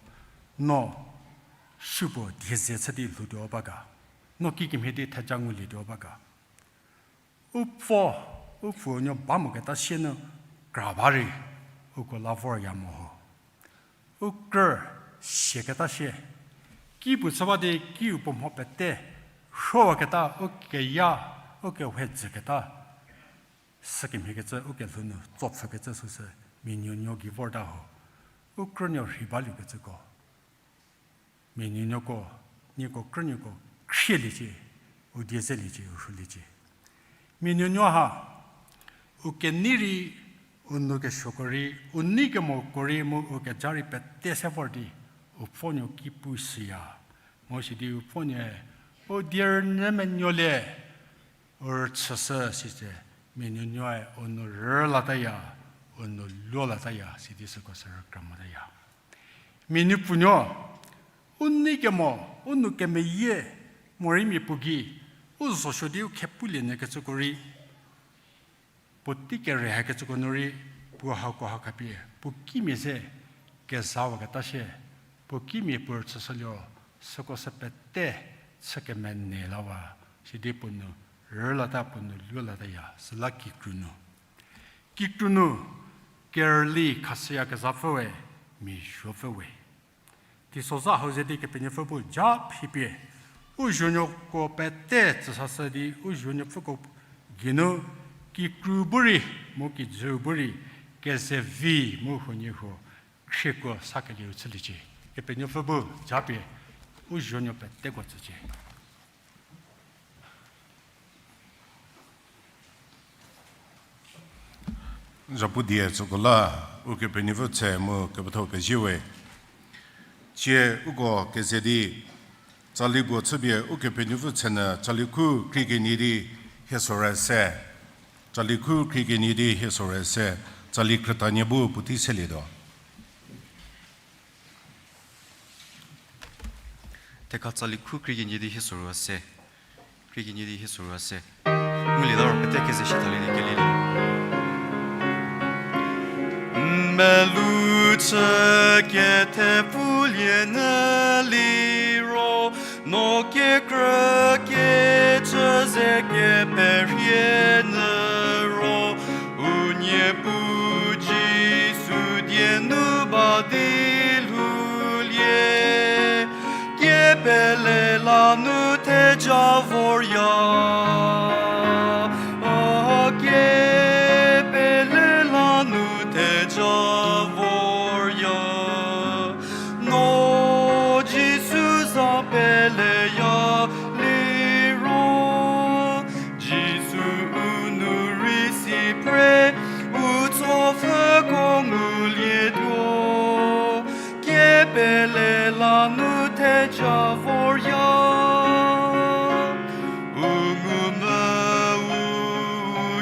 no, supuo die ze chü di lhoutuo ba ga. No kikemhie di theja ngulietuo ba ga. U pfo, u pfuonuo ba moketa sie nu kra ba rei, uko la vorya mo ho. U krü siaketa sie, ki puo chü ba di kiu puo mho pete, rhuowaketa, u keya, u kewe jüketa, sükemhiekecü, u kelhou nu tsopfhükecü süsü, mia nuonuo gei vorta ho. U krünuo rhei baliekecüko. Mia nuonuoko, nieko krünuoko khrieliecie, u die zeliecie, u rhuliecie. Mia nuonuo ha, u kenei rei, u nou kesuoko rei, u nei kemoko rei mu u keja rei pete se vor di, u pfo nuo ki pu shüya. Mo sidi u pfo nuoe, u die rünyü menuolie, u rüchüshü sitse, mia nuonuoe u nou rülataya, u nou luolataya, sidi süko sü rükra motaya. Mia nupuonuo, u nei kemo, u nou kemeyie, morei mia puo gei, u zosuo di u khepulie nyükecüko rei, puotei kere hakecüko nu rei, puo hako ha khapie, puo kimia se, kezawaketa sie, puo kimia puo rüchüshülie ro, süko sü pete, chü kemene lawa, sidi puo nou rülata puo nou luolataya, süla kikru nu. Kikru nu, kerüli khashüyakezhapfü we, mia zuopfü we. Teisozha hau ze di Kepenuopfü bu ja phipie, u zuonuoko pete tsüsashü di u zuonuopfüko geinu, kikru bu rei, mu kijüu bu rei, kezevi mu huoniehuo, khriekuo sakelieu chüliecie. Kepenuopfü bu japie, u zuonuo peteko tsücie. Zapu die tsüko la, Ukepenuopfü tse mu kepethau pezie we. Tsie uko keze di, tsali puo chüpie Ukepenuopfü tse nyü tsali khu khrie kenie di hie sorü se. Tsali khu khrie kenie di hie sorü se. Tsali krütanie bu puotei selietuo. Thekha tsali khu khrie kenie di hie sorü se. Khrie kenie di hie sorü se. Ngulieta ro pete keze shithalie di kelelie. N melou chü kethepfulie nyü liro, no kekrü kechü ze keperie nyü ro, u Niepuu Jisu die nu ba di lhoulie. Kepele la nu theja vorya. A, kepele la nu theja vorya. No Jisu za peleya liro, Jisu u nu rei si phre, u tsopfhüko ngulietuo. Kepele la nu theja vorya. U ngumvü u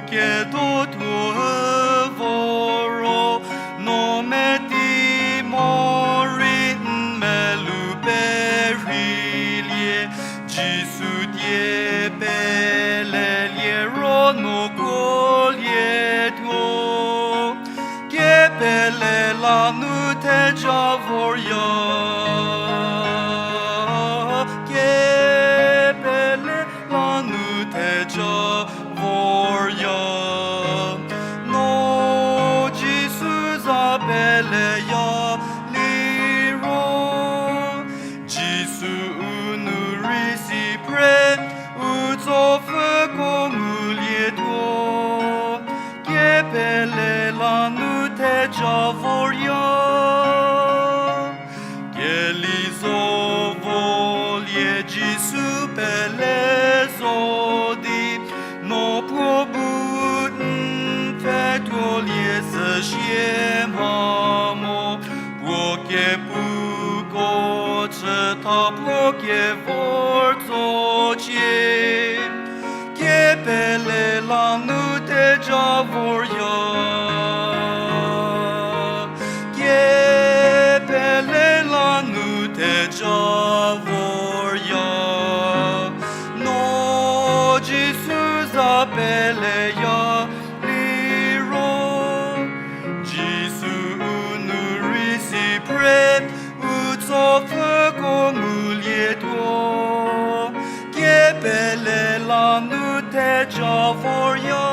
kedo thuo vor ro, no meti morei n melou perheilie, Jisu die pelelie ro no kuolietuo. Kepele la nu theja vorya. Kepele la nu theja vorya. kevor tsocie, kepele la nu theja vorya. Kepele la nu theja vorya. No Jisu za peleya liro, Jisu u nu rei si phre, u tsopfüko ngulietuo, kepele la nu theja vorya.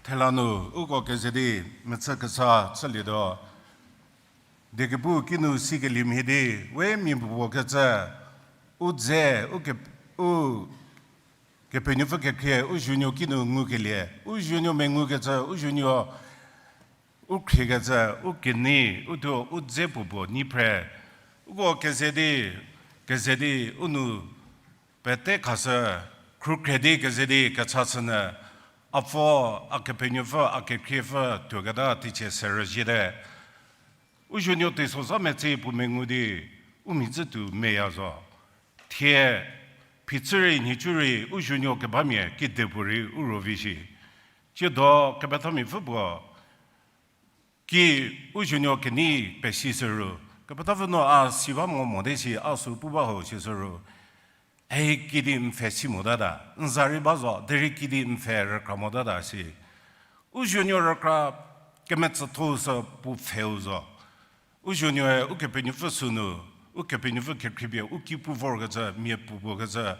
Thela nu uko keze di mechü kesa chülietuo. Diekepu kinu sikelie mhie di, we mia puopuo kecü, u dze, u ke, u Kepenuopfü kekhrie, u zuonuo kinu ngukelie, u zuonuo mengukecü, u zuonuo u khriekecü, u kenei, u thuo, u dze puopuo nyi phre. Uko keze di, keze di, u nu pete khashü, khrukhre di keze di kecha chünyü, a pfo, a Kepenuopfü, a kekhriepfü tuoketa teicie se rüziete. U zuonuo teisozha metsei puo mengu di, u mhidzü tuo meya zo. Thie, phichü rei, nhicu rei, u zuonuo kebamia kidepuorei u ruo vi shi. Tsiedo kepethamiapfü puo, ki u zuonuo kenei pesishü ru, kepethapfü no a si ba mo mote si a sü pu ba ho sishü ru. Ei kidi n pfhe si motata, n za rei ba zo, derei kidi n pfhe rükra motata si. U zuonuo rükra kemetsüthou sü puo pfheu zo. U zuonuoe Ukepenuopfü sünu, Ukepenuopfü kekhripie u ki pu vorkecü, mia puopuo kecü,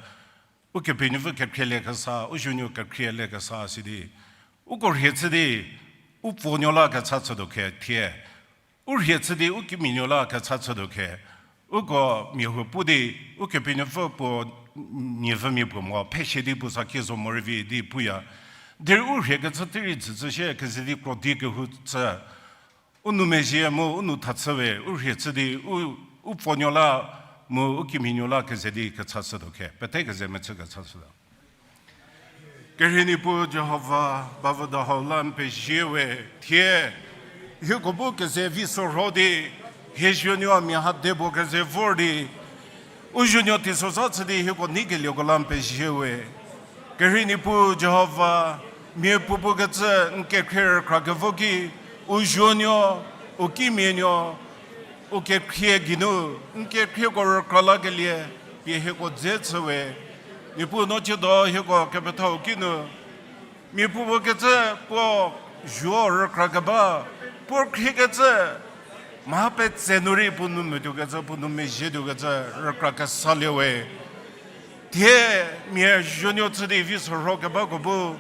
Ukepenuopfü kekhrie le kesa, u zuonuo kekhrie le kesa si di. Uko rhie chü di, u pfuonuo la kecha chütuo khe thie. U rhie chü di u kimianuo la kecha chütuo khe, uko mia huo pu di, Ukepenuopfü puo, niepfümia puo mo, phe shie di puo sa kie zo morei vi di puya. Derei u rhie kecü tei rei dzücü shie keze di kro di kehou chü. U nou mezhie mu u nou thachü we, u rhie chü di, u, u pfuonuo la, mu u kimianuo la keze di kecha chütuo khe, pete keze mechü kecha chütuo. Kerhei Niepuu Jihova, bavüda hau la n pezie we, thie, hieko bu keze vi sorho di, hie zuonuo mia ha de puo keze vor di, u zuonuo teisozha chü di hieko neikelieko la n pezie we. Kerhei Niepuu Jihova, mia puopuo kecü n kekhrie rükra kevo ki, u zuonuo, u kimianuo, u kekhrie geinu, n kekhrieko rükra lakelie, pie hieko dze chü we. Niepuu no tsiedo hieko kepethau kinu, mia puopuo kecü puo zuo rükra keba, puo khriekecü, mha petse nu rei puo nou metuokecü, puo nou mezhietuokecü, rükra kesalie we. Thie, mia zuonuo chü di vi sorho kebako bu,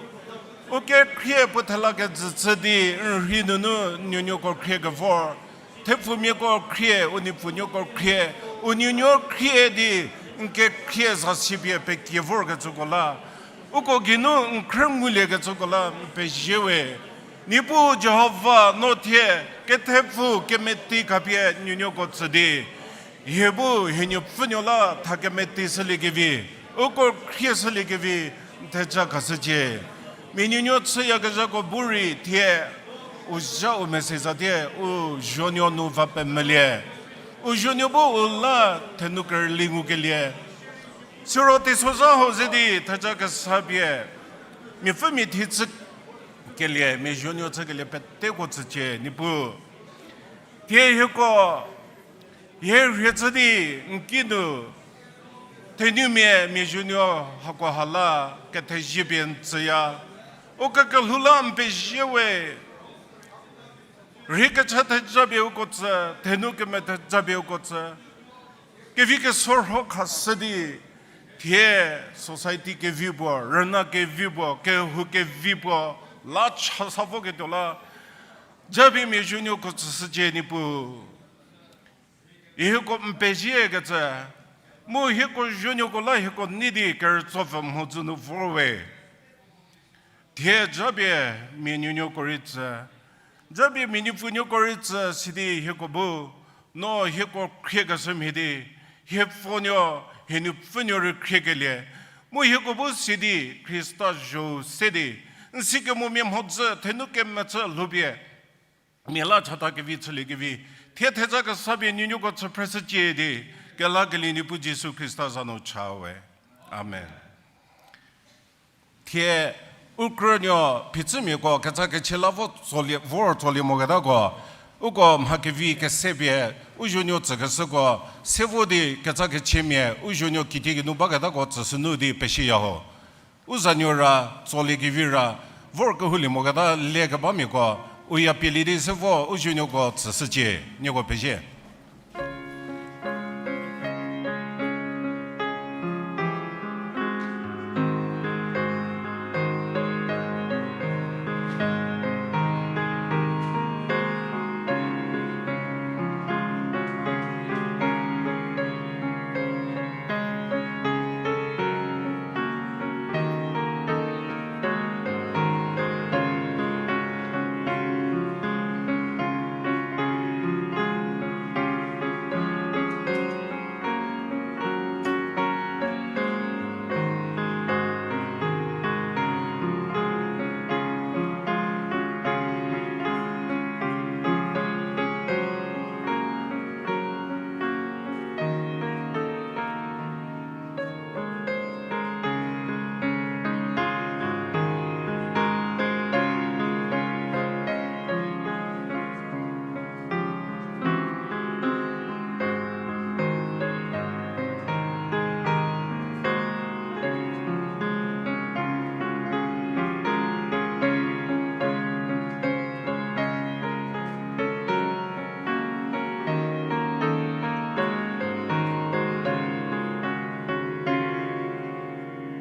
u kekhrie puo thela kejü chü di, n rhei nunu nuonuoko khrie kevor, thepfumiako khrie, u nipfunuoko khrie, u nuonuo khrie di, n kekhrie za si pie pekie vorkecüko la, uko geinu n khrü nguliekecüko la n pezie we. Niepuu Jihova no thie kethepfu kemeti khapie nuonuoko tsü di, hie bu hie nuopfünuo la tha kemeti shüliekevi, uko khrie shüliekevi, n theja khashücie. Mia nuonuo chüyakezhako bu rei thie, u zha u mese zatie, u zuonuo nu va pemelie. U zuonuo bu u la thenu kerüli ngukelie. Siro teisozha hau ze di theja kesa pie, miapfümia thi chükelie, mia zuonuo chükelie peteko tsücie, Niepuu. Thie hieko, hie rhie chü di n kinu, thenumia mia zuonuo hako ha la kethezie pie n tsüya. U kekelhou la n pezie we. Rhei kecha theja pie uko tsü, thenu keme theja pie uko tsü. Kevi kesorho khashü di, thie society kevi puo, rüna kevi puo, kehou kevi puo, la cha sa voketuo la, japie mia zuonuoko tsüshücie Niepuu. Hieko n peziekecü, mu hieko zuonuoko la hieko nei di kerütsopfü mhodzü nu vor we. Thie japie mia nuonuoko rei tsü, japie mia nuopfünuoko rei tsü sidi hieko bu, no hieko khriekeshü mhie di, hie pfünuo, hie nuopfünuo rei khriekelie, mu hieko bu sidi Khrista zho se di, N sikemomia mhodzü, thenu kemetsü lhoupie, mia la chata kevi chüliekevi, thie theja kesa pie nuonuoko chü phreshücie di, kelakelie Niepuu Jisu Khrista za nu cha we. Amen. Thie u krünuo phichümiako kecha kechie la vo tsolie, vor tsolie moketako, uko mha kevi kese pie u zuonuo tsükeshüko, se vo di kecha kechiemia u zuonuo kitiekinu baketako tsüshünu di pesieya ho. U zanuo ra, tsolie kevi ra, vor kehoulie moketa le kebamiako, u ya pielie di se vo u zuonuoko tsüshücie, nieko pezie.